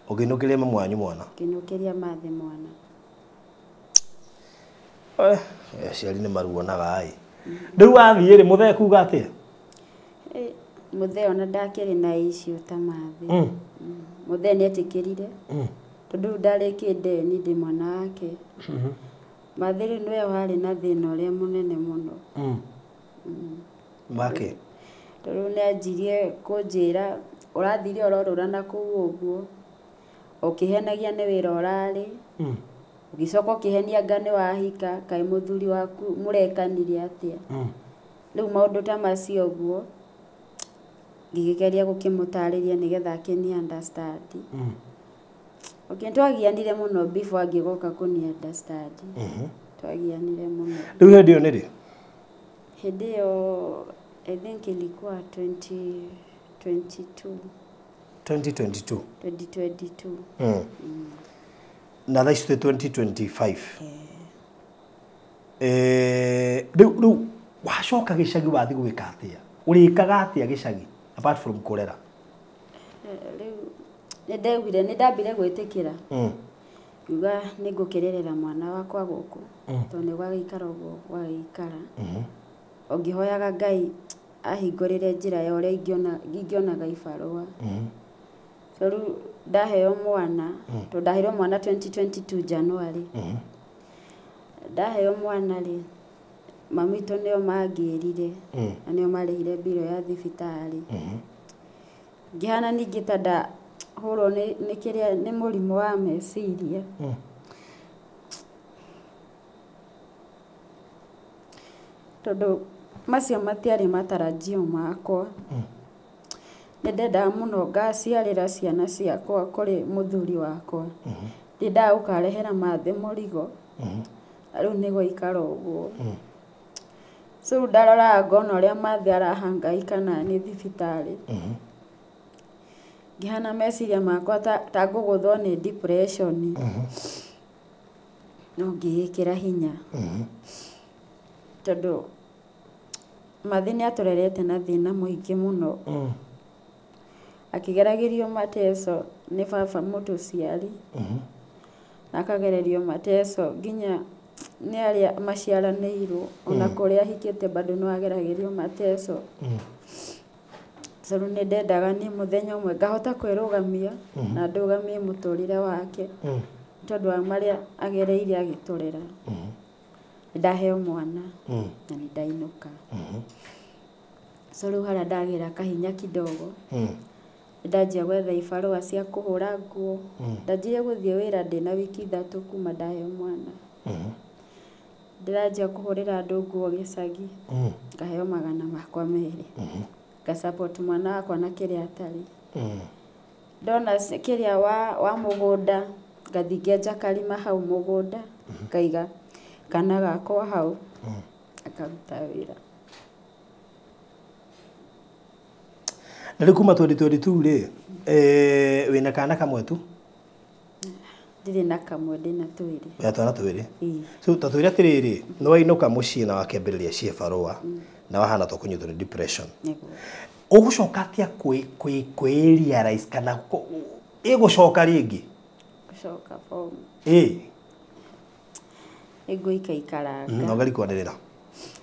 Ũkĩinũkĩria mamu wanyu mwana? Ngĩinũkĩria mathe mwana. Aciari nĩ maruonaga ĩ. Rĩu wathiĩ rĩ, mũthee kuga atĩa? Mũthee ona ndakĩrĩ na issue ta mathe. Mũthee nĩ etĩkĩrire. Tondũ rĩu ndarĩ ndeni ndĩ mwana wake. Mathe rĩu nĩwe warĩ na thĩna ũrĩa mũnene mũno. Wake? Tondũ nĩ anjirie kũnjĩra ũrathire ũrorũra na kũu ũguo, ũkĩhenagia nĩ wĩra ũrarĩ, ũgĩcoka ũkĩhenia anga nĩ wahika, kaĩ mũthuri waku mũrekanire atĩa. Rĩu maũndũ ta macio ũguo, ngĩgĩgeria gũkĩmũtarĩria nĩgetha akĩni understand. Okay, twagianire mũno before angĩgoka kũni understand. Twagianire mũno. Rĩu hĩndĩ ĩyo nĩ rĩ? Hĩndĩ ĩyo I think ilikuwa 2022. 2022. 2022. Na thaa ici twĩ 2025. Rĩu wacoka gĩcagi wathiĩ gwĩka atĩa? Ũrĩkaga atĩa gĩcagi apart from kũrera? Rĩu nĩ ndaiguire, nĩ ndambire gwĩtĩkĩra. Ngiuga nĩ ngũkĩrerera mwana wakwa gũkũ, tondũ nĩ gwagĩikara ũguo gwagĩikara. Ũngĩhoyaga Ngai ahingũrĩre njĩra ya ũrĩa ingĩonaga ibarũa. So rĩu ndaheo mwana, tondũ ndaheirwo mwana 2022 January. Ndaheo mwana rĩ, mami witũ nĩo mangĩrire, na nĩo marĩhire mbirũ ya thibitarĩ. Ngĩhana ningĩ ta ndahũrwo nĩ kĩrĩa nĩ mũrimũ wa meciria. Tondũ macio matiarĩ matarajio makwa. Nĩ ndendaga mũno ngaciarĩra ciana ciakwa kũrĩ mũthuri wakwa. Ndiendaga gũkarehera mathe mũrigo. Rĩu nĩ gwaikara ũguo. So ndaroraga ngona ũrĩa Mathĩ arahangaika na nĩ thibitarĩ. Ngĩhana meciria makwa ta ngũgũthwo nĩ depression. No ngĩĩkĩra hinya. Tondũ Mathĩ nĩ atũrerete na thĩna mũingĩ mũno. Akĩgeragĩrio mateso nĩ baba mũtũciari. Na akagererio mateso nginya nĩ arĩa maciaranĩirwo ona kũrĩa ahikĩte bado no ageragĩrio mateso. So rĩu nĩ ndendaga niĩ mũthenya ũmwe ngahota kwĩrũgamia na ndũgamie mũtũrĩre wake tondũ wa marĩa agereire agĩtũrera. Ndaheo mwana na nĩ ndainũka. So rĩu harĩa ndagĩra kahinya kidogo ndanjia gwetha ibarũa cia kũhũra nguo. Ndanjirie gũthiĩ wĩra ndĩna wiki 3 kuma ndaheo mwana. Ndĩranjia kũhũrĩra andũ nguo gĩcagi ngaheo 200. Ngasupport mwana wakwa na kĩrĩa atarĩ. Ndona kĩrĩa wa mũgũnda ngathiĩ ngenja karima hau mũgũnda ngaiga kana gakwa hau akaruta wĩra. Na rĩu kuma 2022 rĩ wĩna kana kamwe tu? Ndirĩ na kamwe, ndĩna twĩrĩ. Wĩna twana twĩrĩ? So ta twĩre atĩrĩrĩ, nĩ wainũka mũciĩ na wakĩambĩrĩria ciĩbarũa na wahana ta ũkũnyitwo nĩ depression. Ũgũcoka atĩa kwĩ realize kana ĩgũcoka rĩngĩ? Gũcoka form. Ĩĩ. Nĩngũikaikaranga. No ngari kwanĩrĩra.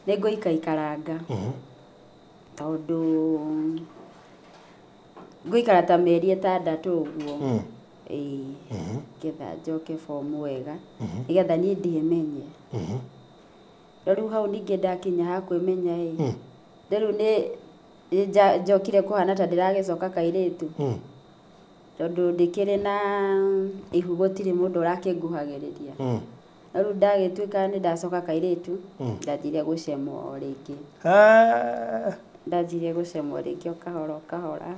Nĩngũikaikaranga. Tondũ ngũikara ta mĩeri 6 ũguo. Ĩĩ. Ngetha njoke form wega. Nĩgetha niĩ ndiĩmenye. Rĩu hau ningĩ ndakinya ha kwĩmenya ĩ. Rĩu nĩ njokire kũhana ta ndĩragĩcoka kairĩtu. Tondũ ndĩkĩrĩ na ihu gũtirĩ mũndũ ũrakĩnguhagĩrĩria. Na rĩu ndagĩtuĩka nĩ ndacoka kairĩtu, ndanjirie gũcemwo o rĩngĩ. Ndanjirie gũcemwo rĩngĩ o kahora o kahora.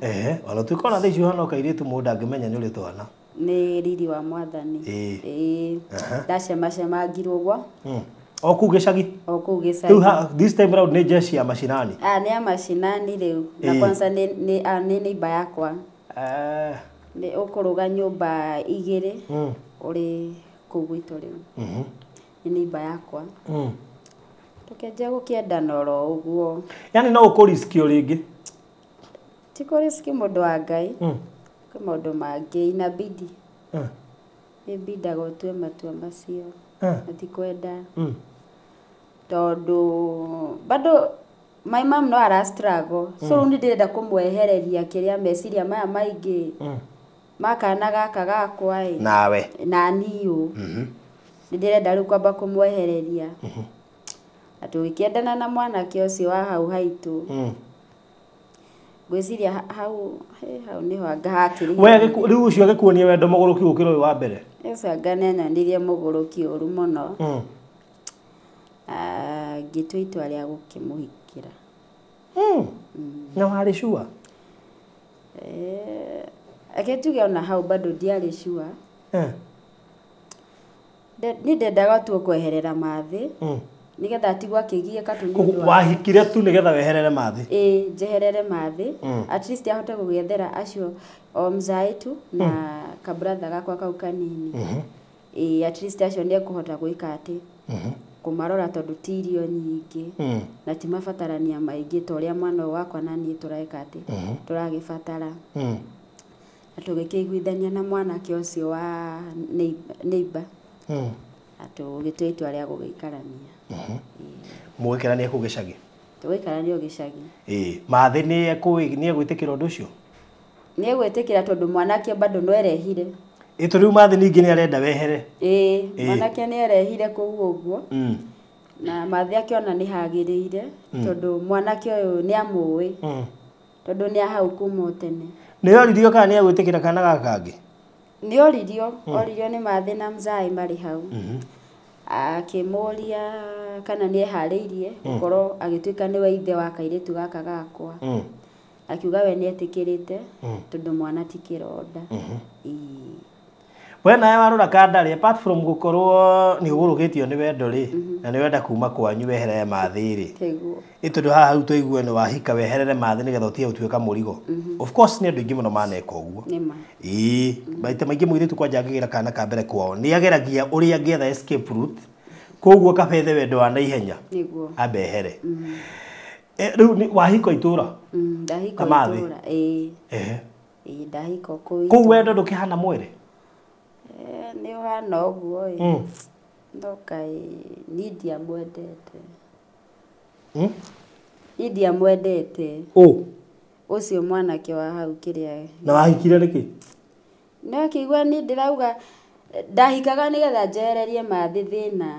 Ona tuĩka ona thaa ici ũhana o kairĩtu mũndũ angĩmenya nĩ ũrĩ twana. Nĩ riri wa Mwathani. Ĩĩ. Ndacemacemangirwo ũguo. O kũu gĩcagi? O kũu gĩcagi. Rĩu this time round nĩ jeshi ya mashinani? Nĩ ya mashinani rĩu. Na kwanza nĩ neighbor yakwa. Nĩ ũkũrũga nyũmba 2 ũrĩ kũu gwitũ rĩu. Nĩ neighbor yakwa. Tũkĩanjia gũkĩendana oro ũguo. Yaani no ũkũriski o rĩngĩ? Ti kũriski mũndũ wa Ngai. Kwĩ maũndũ mangĩ inabidi. Ĩbindaga ũtue matua macio. Na ti kwenda. Tondũ bado my mom no ara struggle. So rĩu nĩ ndĩrenda kũmwehereria kĩrĩa meciria maya maingĩ. Ma kana gaka gakwa ĩ. Nawe. Na niũ. Nĩ ndĩrenda rĩu kwamba kũmwehereria. Na tũgĩkĩendana na mwanake ũcio wa hau haitũ. Ngwĩciria hau hau nĩho anga hakĩrĩire. We rĩu ũcio agĩkuonia wendo mũgũrũki gũkĩra ũyũ wa mbere? Ũcio anga nĩanyonirie mũgũrũki ũru mũno. Ngĩtua itua rĩa gũkĩmũhikĩra. Na warĩ sure? Reke njuge ona hau bado ndiarĩ sure. Niĩ ndendaga tu kweherera Mathĩ. Nĩgetha atigwo akĩgiĩka tu nĩ ũndũ wa Wahikire tu nĩgetha weherere Mathĩ? Ĩĩ, njeherere Mathĩ. At least ahote gũgĩethera acio o mzae tu na kabratha gakwa kau kanini. Ĩĩ, at least acio nĩ ekũhota gwĩka atĩ kũmarora tondũ ti irio nyingĩ na ti mabatarania maingĩ ta ũrĩa mwana ũyũ wakwa na niĩ tũreka atĩ tũragĩbatara. Na tũgĩkĩiguithania na mwanake ũcio wa neighbor. Na tũgĩtua itua rĩa gũgĩikarania. Mũgĩikarania kũu gĩcagi? Tũgĩikarania o gĩcagi. Ĩĩ, Mathĩ nĩ egwĩtĩkĩra ũndũ ũcio? Nĩ egwĩtĩkĩra tondũ mwanake bado no erehire. Ĩ to rĩu Mathĩ ningĩ nĩ arenda wehere? Ĩĩ, mwanake nĩ erehire kũu ũguo. Na Mathĩ akĩona nĩ hagĩrĩire tondũ mwanake ũyũ nĩ amũĩ. Tondũ nĩ ahau kuma o tene. Nĩ oririo kana nĩ egwĩtĩkĩra kana gaka kangĩ? Nĩ oririo, oririo nĩ Mathĩ na mzae marĩ hau. Akĩmũria kana nĩ eharĩirie gũkorwo agĩtuĩka nĩwe ithe wa kairĩtu gaka gakwa. Akiuga we nĩ etĩkĩrĩte tondũ mwana ti kĩronda. Ĩĩ. We nawe warora kanda rĩ, apart from gũkorwo nĩ ũgũrũkĩtio nĩ wendo rĩ, na nĩ wenda kuma kwanyu weherere mathĩ rĩ. Tiguo. Ĩ tondũ haha hau twaigua nĩ wahika weherere mathĩ nĩgetha ũtige gũtuĩka mũrigo. Of course nĩ andũ aingĩ mũno maneka ũguo. Nĩma. Ĩĩ, maita maingĩ mũirĩtu kwanja angĩgĩra kana ka mbere kwao nĩ ageragia ũrĩa angĩetha escape route, koguo kabethe wendo wa naihenya. Nĩguo. Ambe ehere. Rĩu nĩ wahika itũra? Ndahika itũra. Ĩĩ. Ehe. Ĩĩ, ndahika kũu. Kũu wendo ndũkĩhana mwĩrĩ? Nĩ ũhana ũguo ĩ. No kaĩ niĩ ndiamwendete. Niĩ ndiamwendete. Ũ? Ũcio mwanake wa hau kĩrĩa. Na wahikire nĩkĩ? No akĩigua niĩ ndĩrauga ndahikaga nĩgetha njehererie mathĩ thĩna.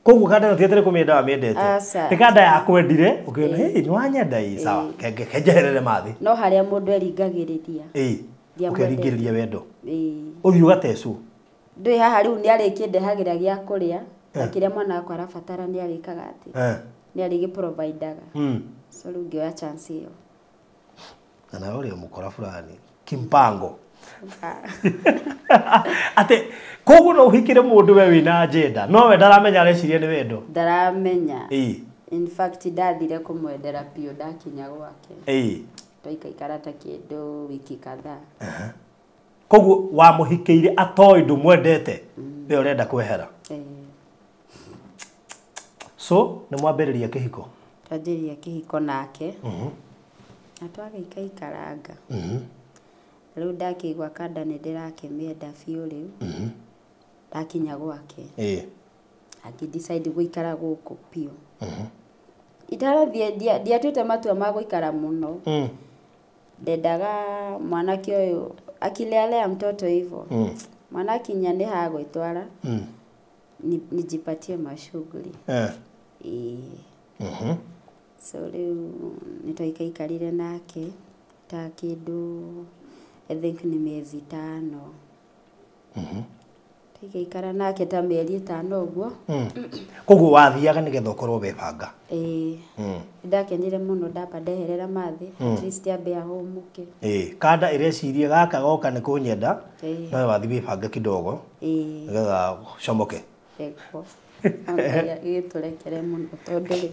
Koguo kanda ĩno ti atĩ nĩ kũmĩenda wamĩendete. Aca. Nĩ kanda yakwendire ũkĩona hĩ nĩ wanyenda ĩ sawa kenjeherere mathĩ. No harĩa mũndũ eringagĩrĩria. Ĩĩ. Ũkeringĩrĩria wendo. Ĩĩ. Ũthiĩ ũgatecwo. Ndũĩ haha rĩu nĩ arĩkĩndehagĩra gĩa kũrĩa na kĩrĩa mwana wakwa arabatara nĩ arĩkaga atĩ. Nĩ arĩgĩprovidaga. So rĩu ngĩoya chance ĩyo. Na nawe ũrĩ mũkora fulani kimpango. Atĩ koguo no ũhikire mũndũ we wĩna agenda no we ndaramenya areciria nĩ wendo. Ndaramenya. Ĩĩ. In fact ndathire kũmwendera biũ ndakinya gwake. Ĩĩ. Twaikaikara ta kĩndũ wiki kadhaa. Koguo wamũhikĩire atoĩ ndũmwendete we ũrenda kwehera. So nĩ mwambĩrĩria kĩhiko? Twanjĩrĩria kĩhiko nake. Na twagĩikaikaranga. Rĩu ndakĩigua kanda nĩ ndĩrakĩmĩenda biũ rĩu. Ndakinya gwake. Ĩĩ. Angĩ decide gũikara gũkũ biũ. Itarathiĩ ndiatuĩte matua ma gũikara mũno. Ndendaga mwanake ũyũ akilealea mtoto hivyo. Mwana akinya nĩ hagwĩtwara. Nijipatie mashughuli. Ĩĩ. So rĩu nĩ twaikaikarire nake ta kĩndũ I think nĩ mĩezi 5. Twaikaikara nake ta mĩeri 5 ũguo. Koguo wathiaga nĩgetha ũkorwo webanga. Ĩĩ. Ndakenire mũno ndamba ndeherera mathĩ at least ambe ahũmũke. Ĩĩ, kanda ĩreciria gaka goka nĩ kũnyenda. No wathiĩ wĩbange kidogo. Ĩĩ. Nĩgetha ũcomoke. Ĩko. Gĩtũrekere mũno tondũ rĩ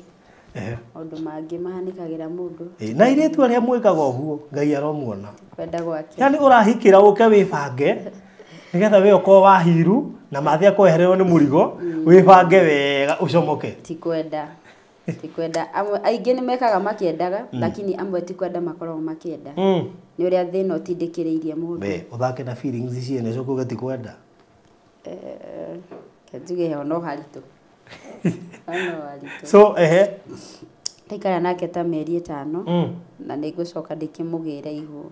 maũndũ mangĩ mahanĩkagĩra mũndũ. Na airĩtu arĩa mwĩkaga ũguo Ngai aromuona. Kwenda gwake. Yaani ũrahikĩra ũke wĩbange nĩgetha we ũkorwo wahiru na mathĩ akwehererwo nĩ mũrigo wĩbange wega ũcomoke. Ti kwenda. Ti kwenda. Amwe aingĩ nĩ mekaga makĩendaga lakini amwe ti kwenda makoragwo makĩenda. Nĩ ũrĩa thĩna ũtindĩkĩrĩirie mũndũ. We ũthake na feelings ciene ũcoke uge ti kwenda. Njuge ho no haritũ. No haritũ. So ehe. Ndaikara nake ta mĩeri 5 na nĩ ngũcoka ndĩkĩmũgĩre ihu.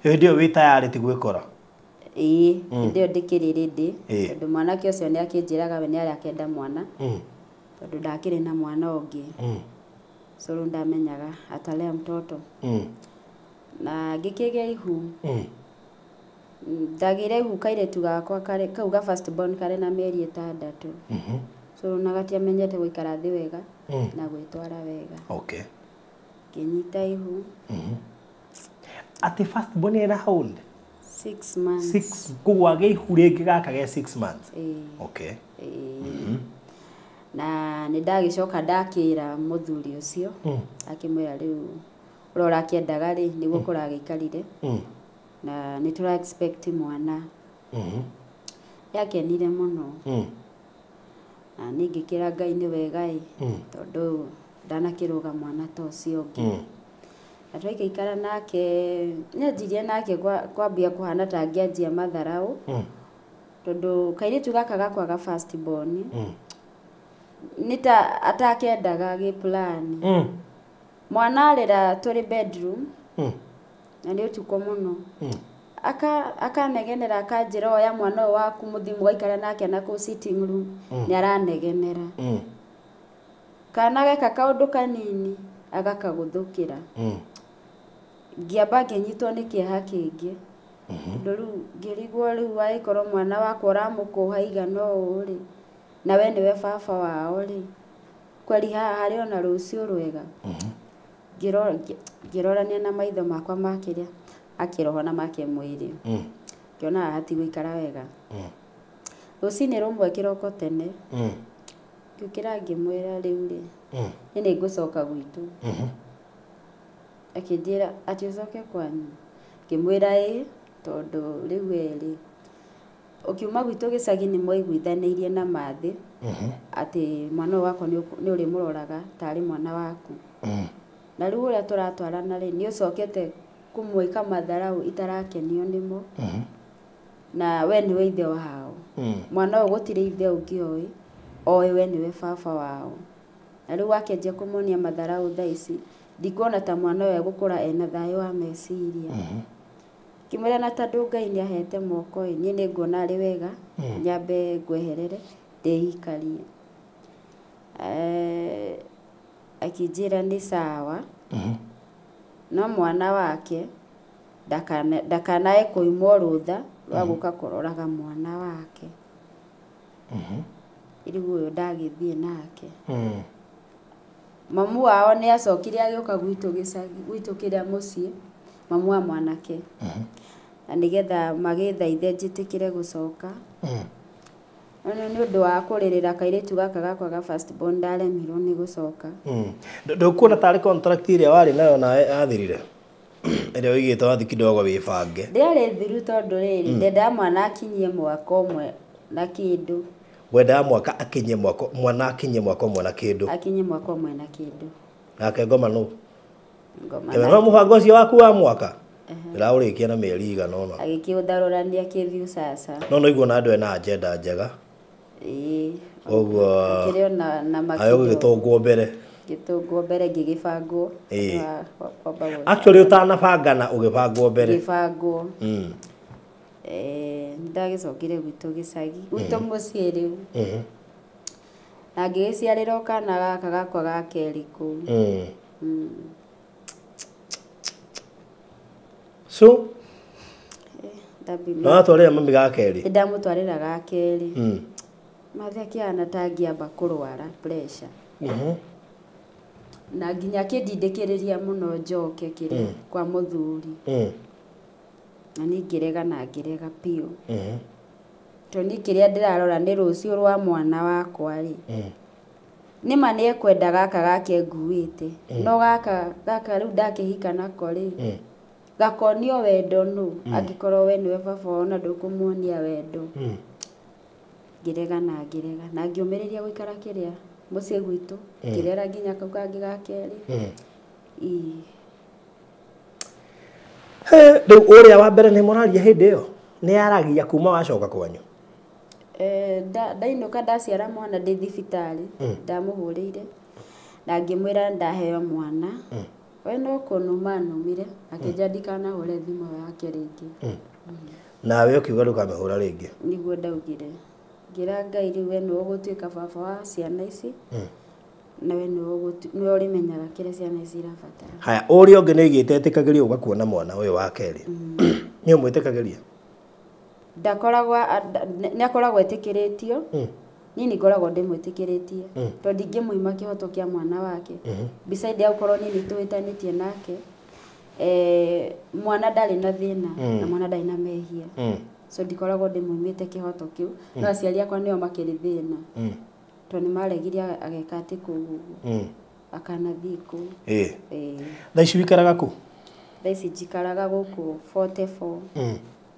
Hĩndĩ ĩyo wĩ tayarĩ ti gwĩkora? Ĩĩ, hĩndĩ ĩyo ndĩkĩrĩ ready tondũ mwanake ũcio nĩ akĩnjĩraga we nĩ arakĩenda mwana. Tondũ ndakĩrĩ na mwana ũngĩ. So rĩu ndamenyaga atalea mtoto. Na ngĩkĩgĩa ihu. Ndagĩire ihu kairĩtu gakwa kau ga first born karĩ na mĩeri 6. So na gatiamenyete gũikara thĩ wega na gwĩtwara wega. Okay. Ngĩnyita ihu. Atĩ first born ena how old? 6 months. 6. Koguo agĩa ihu rĩngĩ gaka ge 6 months. Ĩĩ. Okay. Ĩĩ. Na nĩ ndagĩcoka ndakĩra mũthuri ũcio. Akĩmwĩra rĩu ũrĩa ũrakĩendaga rĩ nĩguo kũragĩikarire. Na nĩ tũra expect mwana. Yakenire mũno. Na niĩ ngĩkĩra Ngai nĩ wega ĩ tondũ ndanakĩrũga mwana ta ũcio ũngĩ. Na twaikaikara nake nĩanjirie nake kwambia kũhana ta angĩanjia matharaũ. Tondũ kairĩtu gaka gakwa ga first born nĩ ta atakendaga gĩ plan. Mwana arĩra tũrĩ bedroom na nĩ ũtukũ mũno. Akanegenera akanjĩra oya mwana ũyũ waku mũthiĩ mũgaikara nake na kũu sitting room. Nĩ aranegenera. Kana geka kaũndũ kanini agakagũthũkĩra. Ngĩamba ngĩnyitwo nĩ kĩeha kĩingĩ. Tondũ rĩu ngĩrigwo rĩu angĩkorwo mwana wakwa ũramũkũha igana ũũ rĩ na we nĩwe baba wao rĩ kweri haha harĩ ona rũciũ rwega. Ngĩrorania na maitho makwa ma kĩrĩa akĩroho na make mwĩrĩ. Ngĩona haha hatigũikara wega. Rũcinĩ rũmwe kĩroko tene ngĩũkĩra ngĩmwĩra rĩu rĩ niĩ nĩ ngũcoka gwitũ. Akĩnjĩra atĩ ũcoke kwanyu. Ngĩmwĩra ĩĩ tondũ rĩu erĩ ũkiuma gwitũ gĩcagi nĩ mwaiguithanĩirie na Mathĩ atĩ mwana ũyũ wakwa nĩ ũrĩmũroraga tarĩ mwana waku. Na rĩu ũrĩa tũratwarana rĩ nĩ ũcokete kũmwĩka matharau itarakenio nĩmo. Na we nĩwe ithe wao. Mwana ũyũ gũtirĩ ithe ũngĩ oĩ, oĩ we nĩwe baba wao. Na rĩu wakĩanjia kũmuonia matharau thaa ici ndikuona ta mwana ũyũ egũkũra ena thayũ wa meciria. Ngĩmwĩra na tondũ Ngai nĩ ahete moko ĩ niĩ nĩ nguona arĩ wega nyambe ngweherere ndĩikarie. Akĩnjĩra nĩ sawa no mwana wake ndakanae kũimwo rũtha rwa gũka kũroraga mwana wake. Rĩu ũyũ ndagĩthiĩ nake. Mamu wao nĩ acokire agĩũka gwitũ gĩcagi gwitũ kĩrĩa mũciĩ mamu wa mwanake. Na nĩgetha magĩthaithe njĩtĩkĩre gũcoka. No nĩ ũndũ wa kũrĩrĩra kairĩtu gaka gakwa ga first born ndaremirwo nĩ gũcoka. Ndũkuona tarĩ contract ĩrĩa warĩ nayo nawe yathirire ĩrĩa ũigĩte wathi kidogo wĩbange? Ndĩarĩ thiru tondũ rĩrĩ ndendaga mwana akinyie mwaka ũmwe na kĩndũ. Wendaga mwaka akinye mwaka mwana akinye mwaka ũmwe na kĩndũ. Akinye mwaka ũmwe na kĩndũ. Nake ngoma nũ? Ngoma. No mũbango ũcio waku wa mwaka ndĩraũrĩkia na mĩeri igana ũna. Agĩkĩũtharũrania kĩbiu sasa. No no iguo na andũ ena agenda njega. Ĩĩ. Ũguo akĩrĩ na ayo gĩgĩtũngwo mbere. Gĩtũngwo mbere ngĩgĩbangwo. Actually ũtanabangana ũgĩbangwo mbere. Ngĩbangwo. Ndagĩcokire gwitũ gĩcagi gwitũ mũciĩ rĩu. Na ngĩgĩciarĩrwo kana gaka gakwa ga kerĩ kũu. So no watwarĩra mami ga kerĩ? Nĩndamũtwarĩra ga kerĩ. Mathĩ akĩhana ta angĩamba kũrwara pressure. Na nginya akĩndindĩkĩrĩria mũno njoke kĩrĩa kwa mũthuri. Na niĩ ngĩrega na ngĩrega biũ. Tondũ niĩ kĩrĩa ndĩrarora nĩ rũciũ rwa mwana wakwa rĩ. Nĩma nĩ ekwenda gaka gake nguĩte. No gaka gaka rĩu ndakĩhika nako rĩ. Gakonio wendo nũ angĩkorwo we nĩwe baba wao na ndũkũmuonia wendo. Ngĩrega na ngĩrega na ngĩũmĩrĩria gũikara kĩrĩa mũciĩ gwitũ ngĩrera nginya kau kangĩ ga kerĩ. Rĩu ũrĩa wa mbere nĩ mũraria hĩndĩ ĩyo nĩ aragia kuma wacoka kwanyu? Ndainũka ndaciara mwana ndĩ thibitarĩ ndamũhũrĩire na ngĩmwĩra ndaheo mwana. We no kũnuma numire akĩnjĩra ndikanahũre thimũ yake rĩngĩ. Nawe ũkiuga ndũkamĩhũra rĩngĩ? Nĩguo ndaugire. Ngĩra Ngai rĩu we nĩwe ũgũtuĩka baba wa ciana ici na we nĩwe ũrĩmenyaga kĩrĩa ciana ici irabatara. Haya, ũrĩa ũngĩ nĩ oigĩte etĩkagĩrio ũga kuona mwana ũyũ wa kerĩ. Nĩ ũmwĩtĩkagĩria? Ndakoragwo nĩ akoragwo etĩkĩrĩtio. Niĩ nĩ ngoragwo ndĩmwĩtĩkĩrĩtie tondũ ndingĩmũima kĩhoto kĩa mwana wake. Beside ya gũkorwo niĩ nĩ tũhĩtanĩtie nake, mwana ndarĩ na thĩna na mwana ndarĩ na mehia. So ndikoragwo ndĩmũimĩte kĩhoto kĩu. No aciari akwa nĩo makĩrĩ thĩna. Tondũ nĩ maregire ageka atĩ kũu ũguo. Akanathiĩ kũu. Thaa ici wĩikaraga kũ? Thaa ici njikaraga gũkũ 44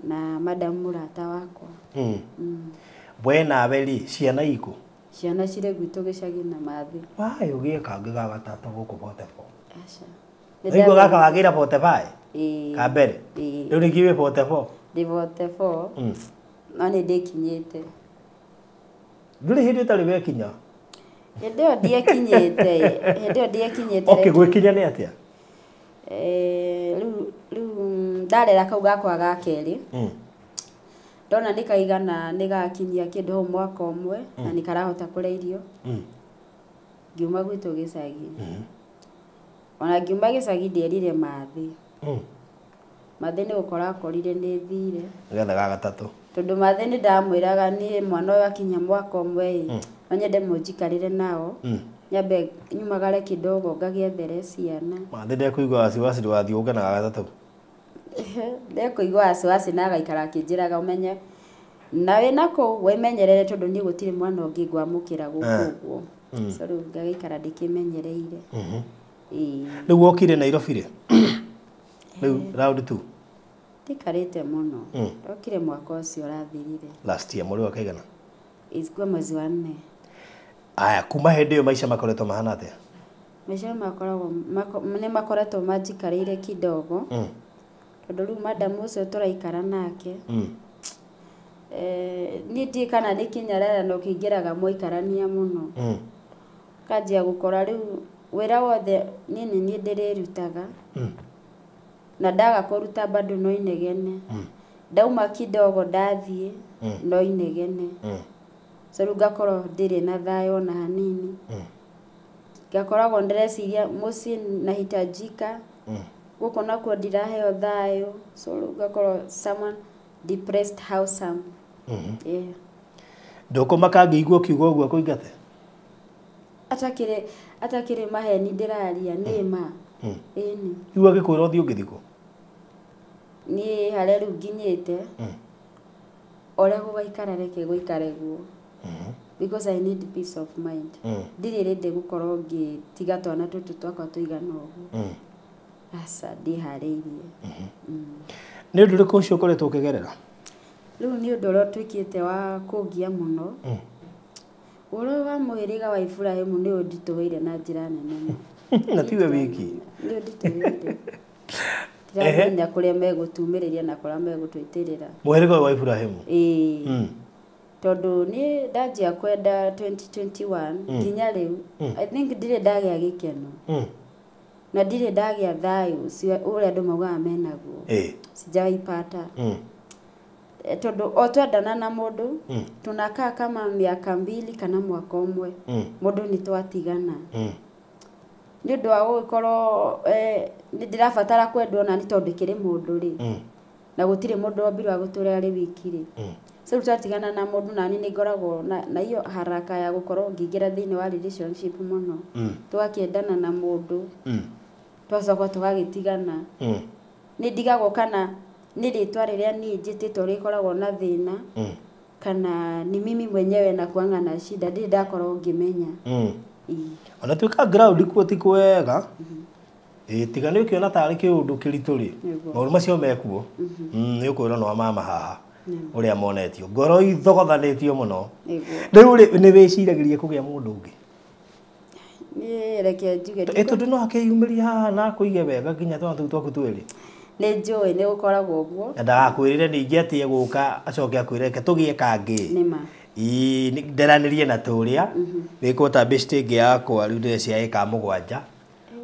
na madam mũrata wakwa. We nawe rĩ ciana ikũ? Ciana cirĩ gwitũ gĩcagi na Mathĩ. Why ũgĩe kangĩ ga gatatũ gũkũ 44? Aca. Nĩguo gaka wagĩra 45? Ka mbere? Rĩu ningĩ wĩ 44? Ndĩ 44. No nĩ ndĩkinyĩte. Ndũrĩ hĩndĩ ũtarĩ wekinya? Hĩndĩ ĩyo ndiekinyĩte. Hĩndĩ ĩyo ndiekinyĩte. Okay, gwĩkinya nĩ atĩa? Rĩu ndarera kau gakwa ga kerĩ. Ndona nĩ kaigana nĩ gakinyia kĩndũ hau mwaka ũmwe na nĩ karahota kũrĩa irio. Ngiuma gwitũ gĩcagi. Ona ngiuma gĩcagi ndierire Mathĩ. Mathĩ nĩ gũkora akorire nĩ thire. Nĩgetha ga gatatũ. Tondũ Mathĩ nĩ ndamwĩraga niĩ mwana ũyũ akinya mwaka ũmwe ĩ no nyende mũnjikarĩre nao. Nyambe nyumagare kidogo ngagĩethere ciana. Mathĩ ndekũigua wasiwasi ndũgathiĩ ũke na ga gatatũ. Ndekũigua wasiwasi na agaikara akĩnjĩraga ũmenye na wĩna kũu wĩmenyerere tondũ niĩ gũtirĩ mwana ũngĩ ngwamũkĩra gũkũ ũguo. So rĩu ngagĩikara ndĩkĩmenyereire. Ĩĩ. Rĩu wokire Nairobi rĩ? Rĩu round 2. Ndikarĩte mũno. Ndokire mwaka ũcio ũrathirire. Last year mweri wa kaigana? Ilikuwa mwezi wa 4. Aya, kuma hĩndĩ ĩyo maica makoretwo mahana atĩa? Maica makoragwo nĩ makoretwo manjikarĩire kidogo. Tondũ rĩu madam ũcio tũraikara nake. Niĩ ndiũĩ kana nĩ kĩnyararano kĩingĩraga mwaikarania mũno. Kanjia gũkora rĩu wĩra wothe niĩ nĩ niĩ ndĩrĩrutaga. Na ndaga kũruta bado no inegene. Ndauma kidogo ndathiĩ no inegene. So rĩu ngakorwo ndirĩ na thayũ ona hanini. Ngakoragwo ndĩreciria mũciĩ nahitajika. Gũkũ nakuo ndiraheo thayũ. So rĩu ngakorwo someone depressed how some. Yeah. Ndũkũmaka ngĩigua ũkiuga ũguo akũingate? Atakĩrĩ maheni ndĩraria nĩ ma. Ĩni. Rĩu agĩkwĩra ũthiĩ ũngĩthiĩ kũ? Niĩ harĩa rĩu nginyĩte ũrĩa gũgaikara reke gũikare guo. Because I need peace of mind. Ndirĩ ready gũkorwo ngĩtiga twana tũtũ twakwa tũigana ũguo. Aca ndiharĩirie. Nĩ ũndũ ũrĩkũ ũcio ũkoretwo ũkĩgerera? Rĩu nĩ ũndũ ũrĩa ũtuĩkĩte wa kũngia mũno. Ũhoro wa mũhĩrĩga wa Iburahĩmu nĩ ũnditũhĩire na njĩra nene mũno. Na tiwe wiki. Nĩ ũnditũhĩire. Ndiramenya kũrĩa megũtumĩrĩria na kũrĩa megũtũitĩrĩra. Mũhĩrĩga ũyũ wa Iburahĩmu? Ĩĩ. Tondũ niĩ ndanjia kwenda 2021 nginya rĩu I think ndirĩ ndagĩa gĩkeno. Na ndirĩ ndagĩa thayũ ũcio ũrĩa andũ maugaga menaguo. Sijaipata. Tondũ o twendana na mũndũ tunakaa kama miaka 2 kana mwaka ũmwe mũndũ nĩ twatigana. Nĩ ũndũ wa gũgĩkorwo nĩ ndĩrabatara kwendwo na nĩ tondũ kĩrĩ mũndũ rĩ. Na gũtirĩ mũndũ wombirwo agũtũre arĩ wiki rĩ. So rĩu twatigana na mũndũ nani nĩ ngoragwo na hiyo haraka ya gũkorwo ngĩingĩra thĩinĩ wa relationship mũno. Twakĩendana na mũndũ twacoka tũgagĩtigana. Nĩ ndigagwo kana nĩ rĩtwa rĩrĩa niĩ njĩtĩtwo rĩkoragwo na thĩna kana ni mimi mwenyewe na kuanga na shida ndirĩ ndakorwo ngĩmenya. Ona tuĩka ground kuo ti kwega. Tiga nĩ ũkĩona tarĩ kĩũndũ kĩritũ rĩ, maũndũ macio mekuo. Nĩ ũkwĩrwo nĩ wa mama haha ũrĩa monetio ngoro ithogothanĩtio mũno. Rĩu rĩ nĩ wĩciragĩria kũgĩa mũndũ ũngĩ? Niĩ reke njuge tondũ no akĩyumĩria haha na akũige wega nginya twana tũu twaku twĩrĩ. Nĩ njũĩ nĩ gũkoragwo ũguo. Na ndagakwĩrĩre ningĩ atĩ egũka acoke akwĩre reke tũgĩe kangĩ. Nĩ ma. Ĩĩ nderanĩrie na tũrĩa wĩkwo ta bĩcitĩ ĩngĩ yakwa rĩu ndĩrecia ĩka 7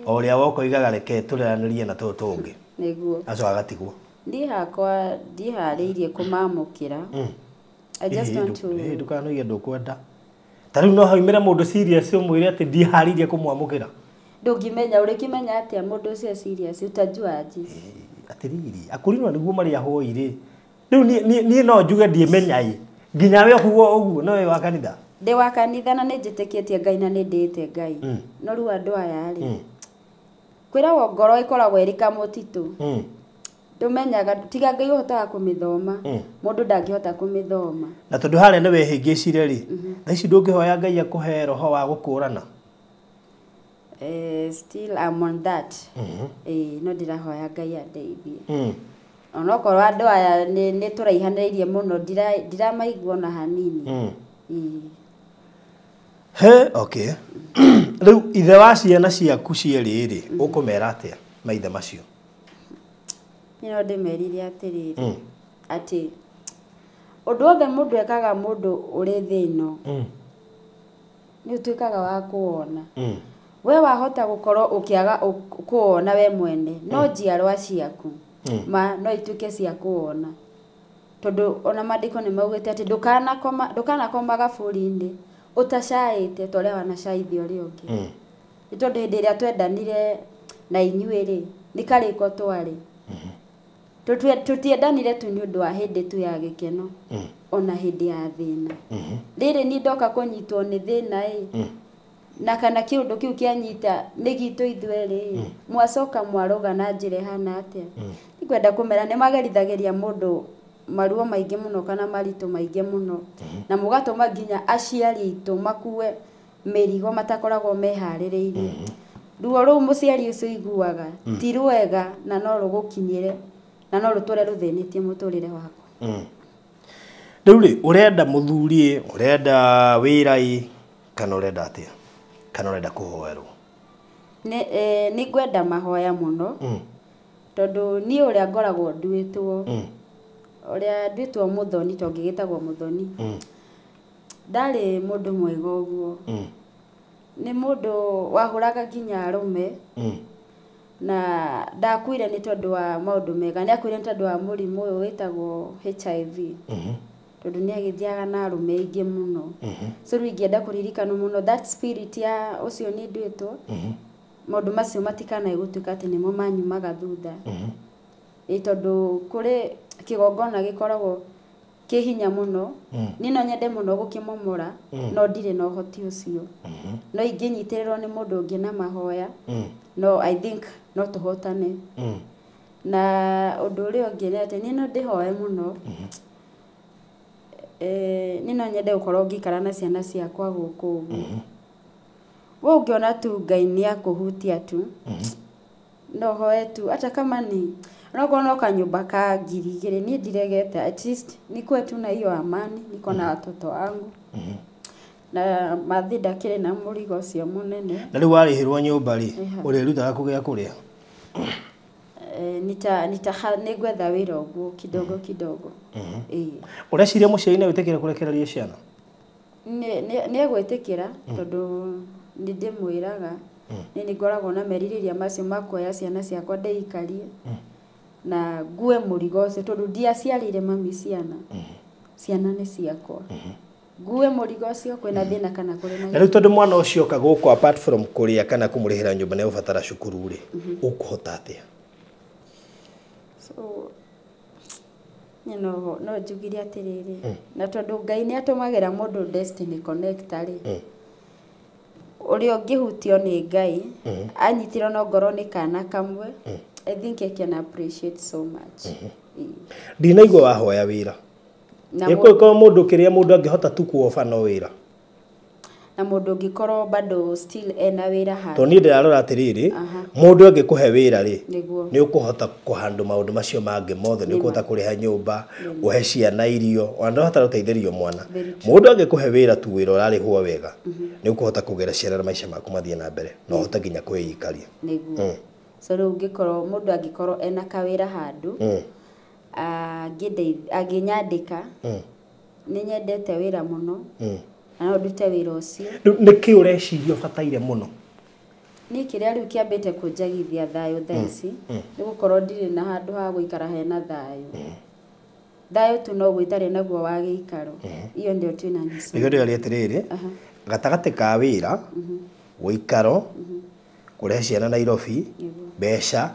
o ũrĩa woka oigaga reke tũreranĩrie na tũtũ tũngĩ. Nĩguo. Acoka agatigwo. Niĩ hakwa ndiharĩirie kũmamũkĩra. I just want to ndũkanoige ndũkwenda. Ta rĩu no haumĩre mũndũ serious ũmwĩre atĩ ndiharĩirie kũmwamũkĩra. Ndũngĩmenya ũrĩkĩmenya atĩa mũndũ ũcio serious utajua aje? Atĩrĩrĩ akũrinwo nĩguo marĩa hoi rĩ. Rĩu niĩ no njuge ndiĩmenya ĩ. Nginya we ũguo ũguo no wĩ wa kanitha? Ndĩ wa kanitha na nĩ njĩtĩkĩtie Ngai na nĩ ndĩĩte Ngai. No rĩu andũ aya rĩ kwĩragwo ngoro ĩkoragwo ĩrĩ kamũtitũ. Ndũmenyaga tiga Ngai ũhotaga kũmĩthoma. Mũndũ ndangĩhota kũmĩthoma. Na tondũ harĩa nĩ wehĩngĩcire rĩ, thaa ici ndũngĩhoya Ngai akũhe roho wa gũkũrana? Still I'm on that. No ndĩrahoya Ngai andeithie. Onokorwo andũ aya nĩ tũraihanĩrĩirie mũno ndiramaigua ona hanini. He, okay. Rĩu ithe wa ciana ciaku cierĩ rĩ, ũkũmera atĩa maithe macio? Niĩ no ndĩmerire atĩrĩrĩ, atĩ ũndũ wothe mũndũ ekaga mũndũ ũrĩ thĩ ĩno nĩ ũtuĩkaga wa kũwona. We wahota gũkorwo ũkĩaga kũwona we mwene, no njiarwa ciaku ma no ituĩke cia kũwona. Tondũ ona maandĩko nĩ maugĩte atĩ ndũkanakoma gaburi-inĩ ũtacaĩte ta ũrĩa wanacaithia ũrĩa ũngĩ. Nĩ tondũ hĩndĩ ĩrĩa twendanire na inyuĩ rĩ, nĩ karĩko twarĩ. Tũtiendanire tu nĩ ũndũ wa hĩndĩ tu ya gĩkeno, ona hĩndĩ ya thĩna. Rĩrĩ niĩ ndoka kũnyitwo nĩ thĩna ĩ, na kana kĩũndũ kĩu kĩanyita nĩ gitũ ithuerĩ, mwacoka mwarũga na njĩra ĩhana atĩa? Ngwenda kũmera nĩ magerithagĩria mũndũ maruo maingĩ mũno kana maritũ maingĩ mũno na mũgatũma nginya aciari aitũ makue mĩrigo matakoragwo meharĩrĩirie. Ruo rũu mũciari ũcio iguaga ti rwega na no rũgũkinyĩre na no rũtũre rũthĩnĩtie mũtũrĩre waku. Rĩu rĩ ũrenda mũthuri, ũrenda wĩra ĩ, kana ũrenda atĩa? Kana ũrenda kũhoerwo? Nĩ ngwenda mahoya mũno tondũ niĩ ũrĩa ngoragwo nduĩtwo ũrĩa nduĩtwo mũthoni to ngĩgĩtagwo mũthoni ndarĩ mũndũ mwega ũguo. Nĩ mũndũ wahũraga nginya arũme na ndakuire nĩ tondũ wa maũndũ mega, nĩ akuire nĩ tondũ wa mũrimũ ũyũ wĩtagwo HIV tondũ nĩ agĩthiaga na arũme aingĩ mũno. So rĩu ingĩenda kũririkanwo mũno that spirit ya ũcio nĩ nduĩtwo maũndũ macio matikanae gũtuĩka atĩ nĩmo manyumaga thutha. Ĩ tondũ kũrĩ kĩgongona gĩkoragwo kĩ hinya mũno, niĩ no nyende mũno gũkĩmomora no ndirĩ na ũhoti ũcio. No ingĩnyitĩrĩrwo nĩ mũndũ ũngĩ na mahoya no I think no tũhotane. Na ũndũ ũrĩa ũngĩ nĩ atĩ niĩ no ndĩhoe mũno. Niĩ no nyende gũkorwo ngĩikara na ciana ciakwa gũkũ ũguo. We ũngĩona tu Ngai nĩ akũhutia tu no hoe tu hata kama ni onokorwo no kanyũmba ka 2,000 niĩ ndiregete, at least nikuwe tu na hiyo amani, niko na watoto wangu na mathi ndakĩrĩ na mũrigo ũcio mũnene. Na rĩu warĩhĩrwo nyũmba rĩ, ũrĩrutaga kũgĩa kũrĩa? Nĩngwetha wĩra ũguo kidogo kidogo. Ũreciria mũciari no wĩtĩkĩre kũrekereria ciana? Nĩ egwĩtĩkĩra tondũ nĩ ndĩmwĩraga nĩ nĩ ngoragwo na merirĩria macio ma kuoya ciana ciakwa ndĩikarie na ngue mũrigo ũcio tondũ ndiaciarĩire mami ciana, ciana nĩ ciakwa. Ngue mũrigo ũcio kwĩna thĩna kana kũrĩ na rĩu tondũ mwana ũcio oka gũkũ apart from kũrĩa kana kũmũrĩhĩra nyũmba nĩ ũbatara cukuru rĩ, ũkũhota atĩa? So no njugire atĩrĩrĩ, na tondũ Ngai nĩ atũmagĩra mũndũ destiny connector rĩ, ũrĩa ũngĩhutio nĩ Ngai anyitirwo no ngorwo nĩ kana kamwe, I think I can appreciate so much. Ndinaigua wahoya wĩra. Ĩkorwo mũndũ kĩrĩa mũndũ angĩhota tu kuoba no wĩra. Na mũndũ ũngĩkorwo bado still ena wĩra handũ. Tondũ niĩ ndĩrarora atĩrĩrĩ, mũndũ angĩkũhe wĩra rĩ, nĩ ũkũhota kũhandũ maũndũ macio mangĩ mothe, nĩ ũkũhota kũrĩha nyũmba, ũhe ciana irio, ona ndũrabatara gũteithĩrĩrio mwana. Mũndũ angĩkũhe wĩra tu wĩra ũrarĩhwo wega, nĩ ũkũhota kũgera ciana na maica maku mathiĩ na mbere, na ũhote nginya kwĩikaria. Nĩguo. So rĩu ũngĩkorwo mũndũ angĩkorwo ena kawĩra handũ, angĩnyandĩka, nĩ nyendete wĩra mũno. Na no ndute wĩra ũcio. Nĩ kĩ ũreciria ũbataire mũno? Niĩ kĩrĩa rĩu kĩambĩte kũnjagithia thayũ thaa ici, nĩ gũkorwo ndirĩ na handũ ha gũikara hena thayũ. Thayũ tu no gwĩtarĩ naguo wa gĩikaro. Iyo ndio tu inanisumbua. Nĩguo ndĩroria atĩrĩrĩ, gatagatĩ ka wĩra, gũikaro, kũrehe ciana Nairobi, mbeca,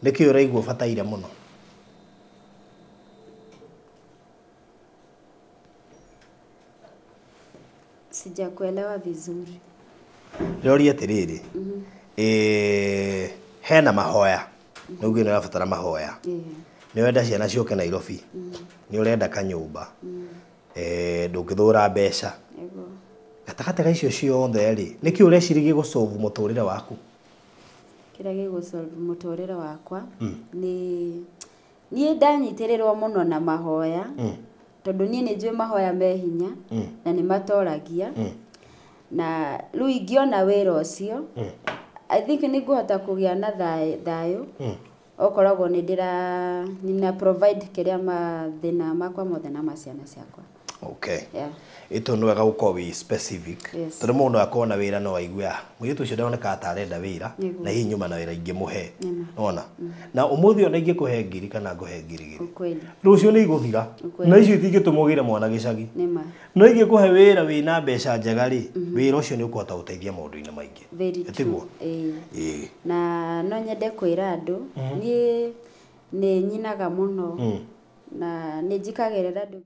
nĩkĩ ũraigua ũbataire mũno? Sijakuelewa vizuri. Ndĩroria atĩrĩrĩ, hena mahoya, nĩ uge nĩ ũrabatara mahoya. Nĩ ũrenda ciana ciũke Nairobi, nĩ ũrenda kanyũmba, ndũngĩthũra mbeca. Gatagatĩ ka icio ciothe rĩ, nĩkĩ ũreciria gĩgũsolve mũtũrĩre waku? Kĩrĩa gĩgũsolve mũtũrĩre wakwa nĩ niĩ ndanyitĩrĩrwo mũno na mahoya, tondũ niĩ nĩ njũĩ mahoya me hinya na nĩ matoragia. Na rĩu ingĩona wĩra ũcio, I think nĩ ngũhota kũgĩa na thayũ. Okoragwo nĩ ndĩra nina provide kĩrĩa mathĩna makwa mothe na ma ciana ciakwa. Okay. Yeah. Ĩto nĩ wega gũkorwo wĩ specific. Tondũ mũndũ akorwo na wĩra no aigue, mũirĩtu ũcio ndoneka ta arenda wĩra na hihi nyuma na wĩra ingĩmũhe. Nĩwona? Na ũmũthĩ ona ingĩkũhe 1,000 kana ngũhe 2,000. Rũciũ nĩ igũthira. Na icio itingĩtũma ũgĩre mwana gĩcagi. No ingĩkũhe wĩra wĩna mbeca njega rĩ, wĩra ũcio nĩ ũkũhota gũteithia maũndũ-inĩ maingĩ. Tiguo? Ĩĩ. Na no nyende kwĩra andũ, niĩ nĩ nyinaga mũno na nĩ njikagĩrĩra andũ.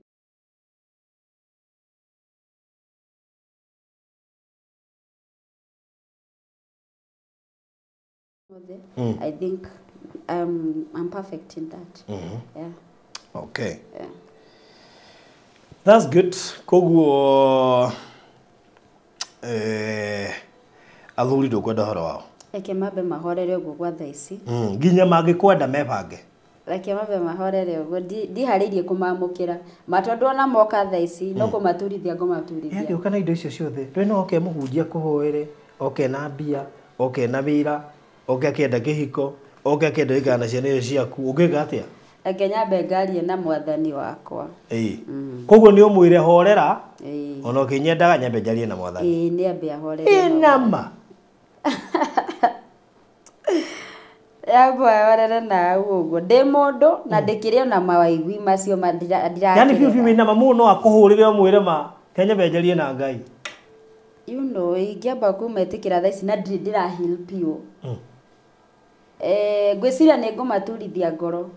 I think I'm perfect in that. Yeah. Okay. Yeah. That's good. Koguo athuri ndũkwenda ũhoro wao. Reke mambe mahorere ũguo gwa thaa ici. Nginya mangĩkwenda mebange. Reke mambe mahorere ũguo, ndiharĩirie kũmamũkĩra. Ma tondũ ona moka thaa ici no kũmaturithia ngũmaturithia. Yangĩũka na indo icio ciothe, ndũĩ no oke mũhunjia kũhoere, oke na mbia, oke na wĩra, oke akĩenda kĩhiko, oke akĩenda gũikara na ciana icio ciaku, ũngĩka atĩa? Reke nyambe ngarie na mwathani wakwa. Ĩĩ. Koguo nĩ ũmwĩre horera, ona ũkĩnyendaga nyambe njarie na mwathani. Ĩĩ, nĩ ambe ahorere. Ĩnama. Yambo ahorere na ũguo. Ndĩ mũndũ na ndĩkĩrĩ ona mawaigui macio ndira. Yaani biũ biũ wĩna ma mũndũ no akũhũrĩre ũmwĩre ma, ke nyambe njarie na Ngai. You know, ingĩamba kũmetĩkĩra thaa ici na ndirĩ ndĩra heal biũ. Ngwĩciria nĩ ngũmaturithia ngoro.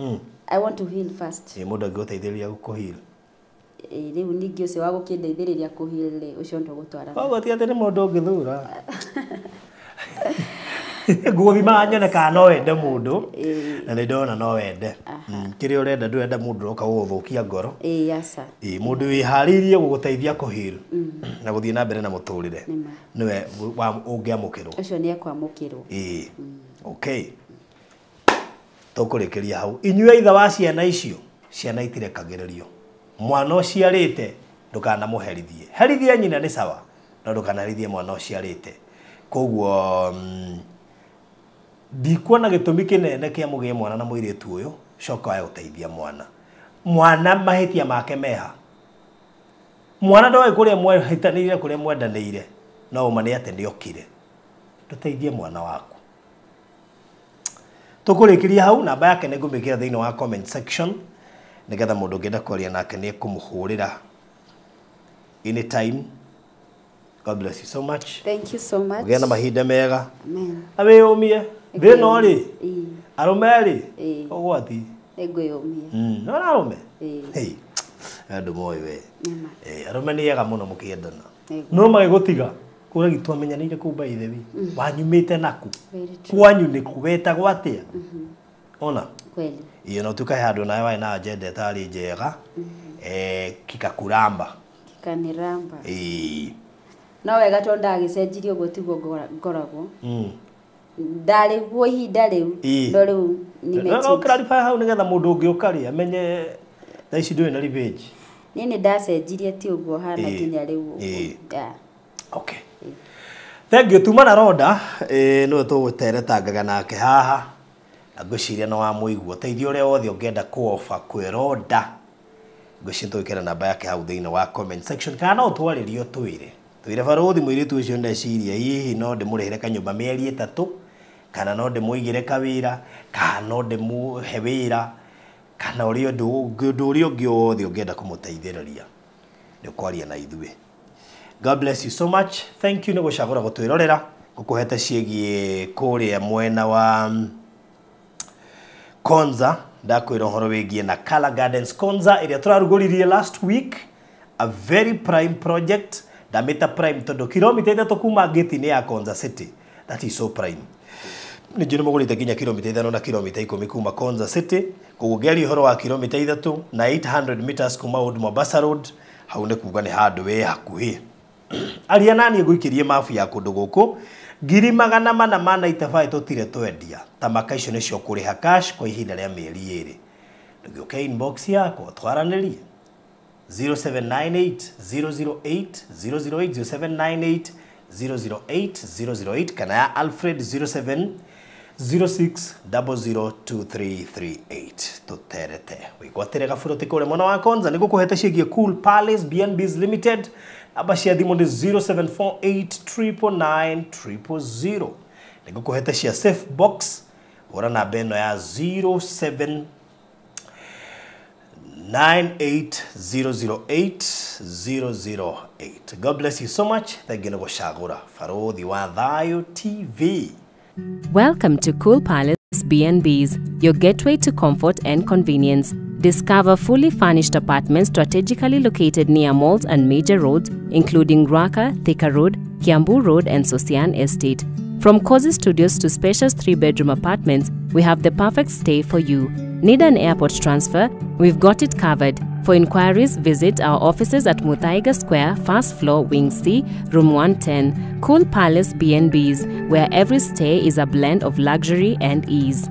I want to heal first. Ĩ mũndũ angĩgũteithĩrĩria gũkũheal. Rĩu ningĩ ũcio wa gũkĩndeithĩrĩria kũheal rĩ, ũcio ndũgũtwarana. Koguo ti atĩ nĩ mũndũ ũngĩthura. Ngũgũthima nyone kana no wende mũndũ, na nĩ ndona no wende. Kĩrĩa ũrenda ndũrenda mũndũ ũroka gũgũthũkia ngoro. Ĩĩ, aca. Ĩĩ, mũndũ wĩharĩirie gũgũteithia kũheal na gũthiĩ na mbere na mũtũrĩre nĩwe ũngĩamũkĩrwo. Ũcio nĩ ekwamũkĩrwo. Ĩĩ. Okay. Tũkũrĩkĩria hau. Inyuĩ aitha wa ciana icio, ciana itirekagĩrĩrio. Mwana ũciarĩte ndũkanamũherithie. Herithie nyina nĩ sawa, no ndũkanaherithie mwana ũciarĩte. Koguo ndikuona gĩtũmi kĩnene kĩa mũgĩe mwana na mũirĩtu ũyũ, coka wae gũteithia mwana. Mwana mahĩtia make meha. Mwana ndoĩ kũrĩa mwehĩtanĩire, kũrĩa mwendanĩire, no ũma nĩ atĩ nĩokire. Ndũteithie mwana waku. Tũkũrĩkĩria hau, namba yake nĩ ngũmĩkĩra thĩinĩ wa comment section nĩgetha mũndũ ũngĩenda kwaria nake nĩ ekũmũhũrĩra anytime. God bless you so much. Thank you so much. Ũgĩe na mahinda mega. Amen. Na wĩyũmie. Thĩ ĩno rĩ, arũme rĩ, ũgwati. Nĩngwĩyũmia. No na arũme? Andũ moĩ we. Arũme nĩ ega mũno mũkĩendana. No magĩgũtiga, kũragi twamenyanĩire kũu by the way. Wanyumĩte naku. Kwanyu nĩ kũ, wetagwo atĩa? Ona? Kweli. Ĩĩ, no tukahe handũ nawe warĩ na agenda ĩtarĩ njega. Kikakuramba. Kikaniramba. Ĩĩ. No wega tondũ ndagĩcenjirie ũguo tiguo ngoragwo. Ndarĩ guo ihinda rĩu, no rĩu nĩ No clarify hau nĩgetha mũndũ ũngĩ ũka rĩ amenye thaa ici ndũrĩ na revenge. Niĩ nĩ ndacenjirie ti ũguo hana nginya rĩu ũguo. Okay. Thank you. Tuma na Rhoda, nĩwe tũgũteretangaga nake haha. Na ngwĩciria no wamũigua. Ũteithio ũrĩa wothe ũngĩenda kũ-offer kwĩ Rhoda, ngwĩciria tũgwĩkĩra namba yake hau thĩinĩ wa comment section, kana no ũtwarĩrie ũtwĩre. Twĩre barũthi mũirĩtu ũcio ndeciria hihi no ndĩmũrĩhĩre kanyũmba mĩeri 3, kana no ndĩmũigĩre kawĩra, kana no ndĩmũhe wĩra, kana ũrĩa ũndũ ũrĩa ũngĩ wothe ũngĩenda kũmũteithĩrĩria nĩ ũkwaria na ithuĩ. God bless you so much. Thank you nĩ gũcagũra gũtwĩrorera, gũkũhete ciĩgiĩ kũrĩa mwena wa Konza. Ndakwĩra ũhoro wĩgiĩ na Kala Gardens Konza ĩrĩa tũrarugũririe last week, a very prime project. Ndamĩta prime tondũ kilomita 3 kuma gate-inĩ ya Konza City. That is so prime. Ningĩ nĩ mũgũrĩte nginya kilomita 5 na kilomita 10 kuma Konza City. Koguo ngĩaria ũhoro wa kilomita 3 na 800 meters kuma Old Mombasa Road, hau nĩ kuga nĩ handũ wĩ hakuhĩ. Aria naniĩ ngũikĩrie mabu ya kũndũ gũkũ. 495 tũtirĩ twendia. Tamaka icio nĩcio kũrĩha cash kwa ihinda rĩa mĩeri 2. Ndũgĩũke inbox yakwa twaranĩrie. 0798 008 008, 0798 008 008, kana ya Alfred 0706 002338. Tũterete wĩgwatĩre gaburoti kũrĩa mwena wa Konza. Nĩ ngũkũhete ciĩgiĩ Cool Palace B&Bs Limited. Namba cia thimũ nĩ 0748 999 000. Nĩ ngũkũhete cia Safe Box, hũra namba ĩno ya 07 98008008. God bless you so much. Thank you nĩ gũcagũra Barũthi wa Thayũ TV. Welcome to Cool Palace B&Bs, your gateway to comfort and convenience. Discover fully furnished apartments strategically located near malls and major roads, including Ruaka, Thika Road, Kiambu Road, and Sosian Estate. From cozy studios to spacious 3-bedroom apartments, we have the perfect stay for you. Need an airport transfer? We've got it covered. For inquiries, visit our offices at Muthaiga Square, first floor, Wing C, Room 110. Cool Palace B&Bs, where every stay is a blend of luxury and ease.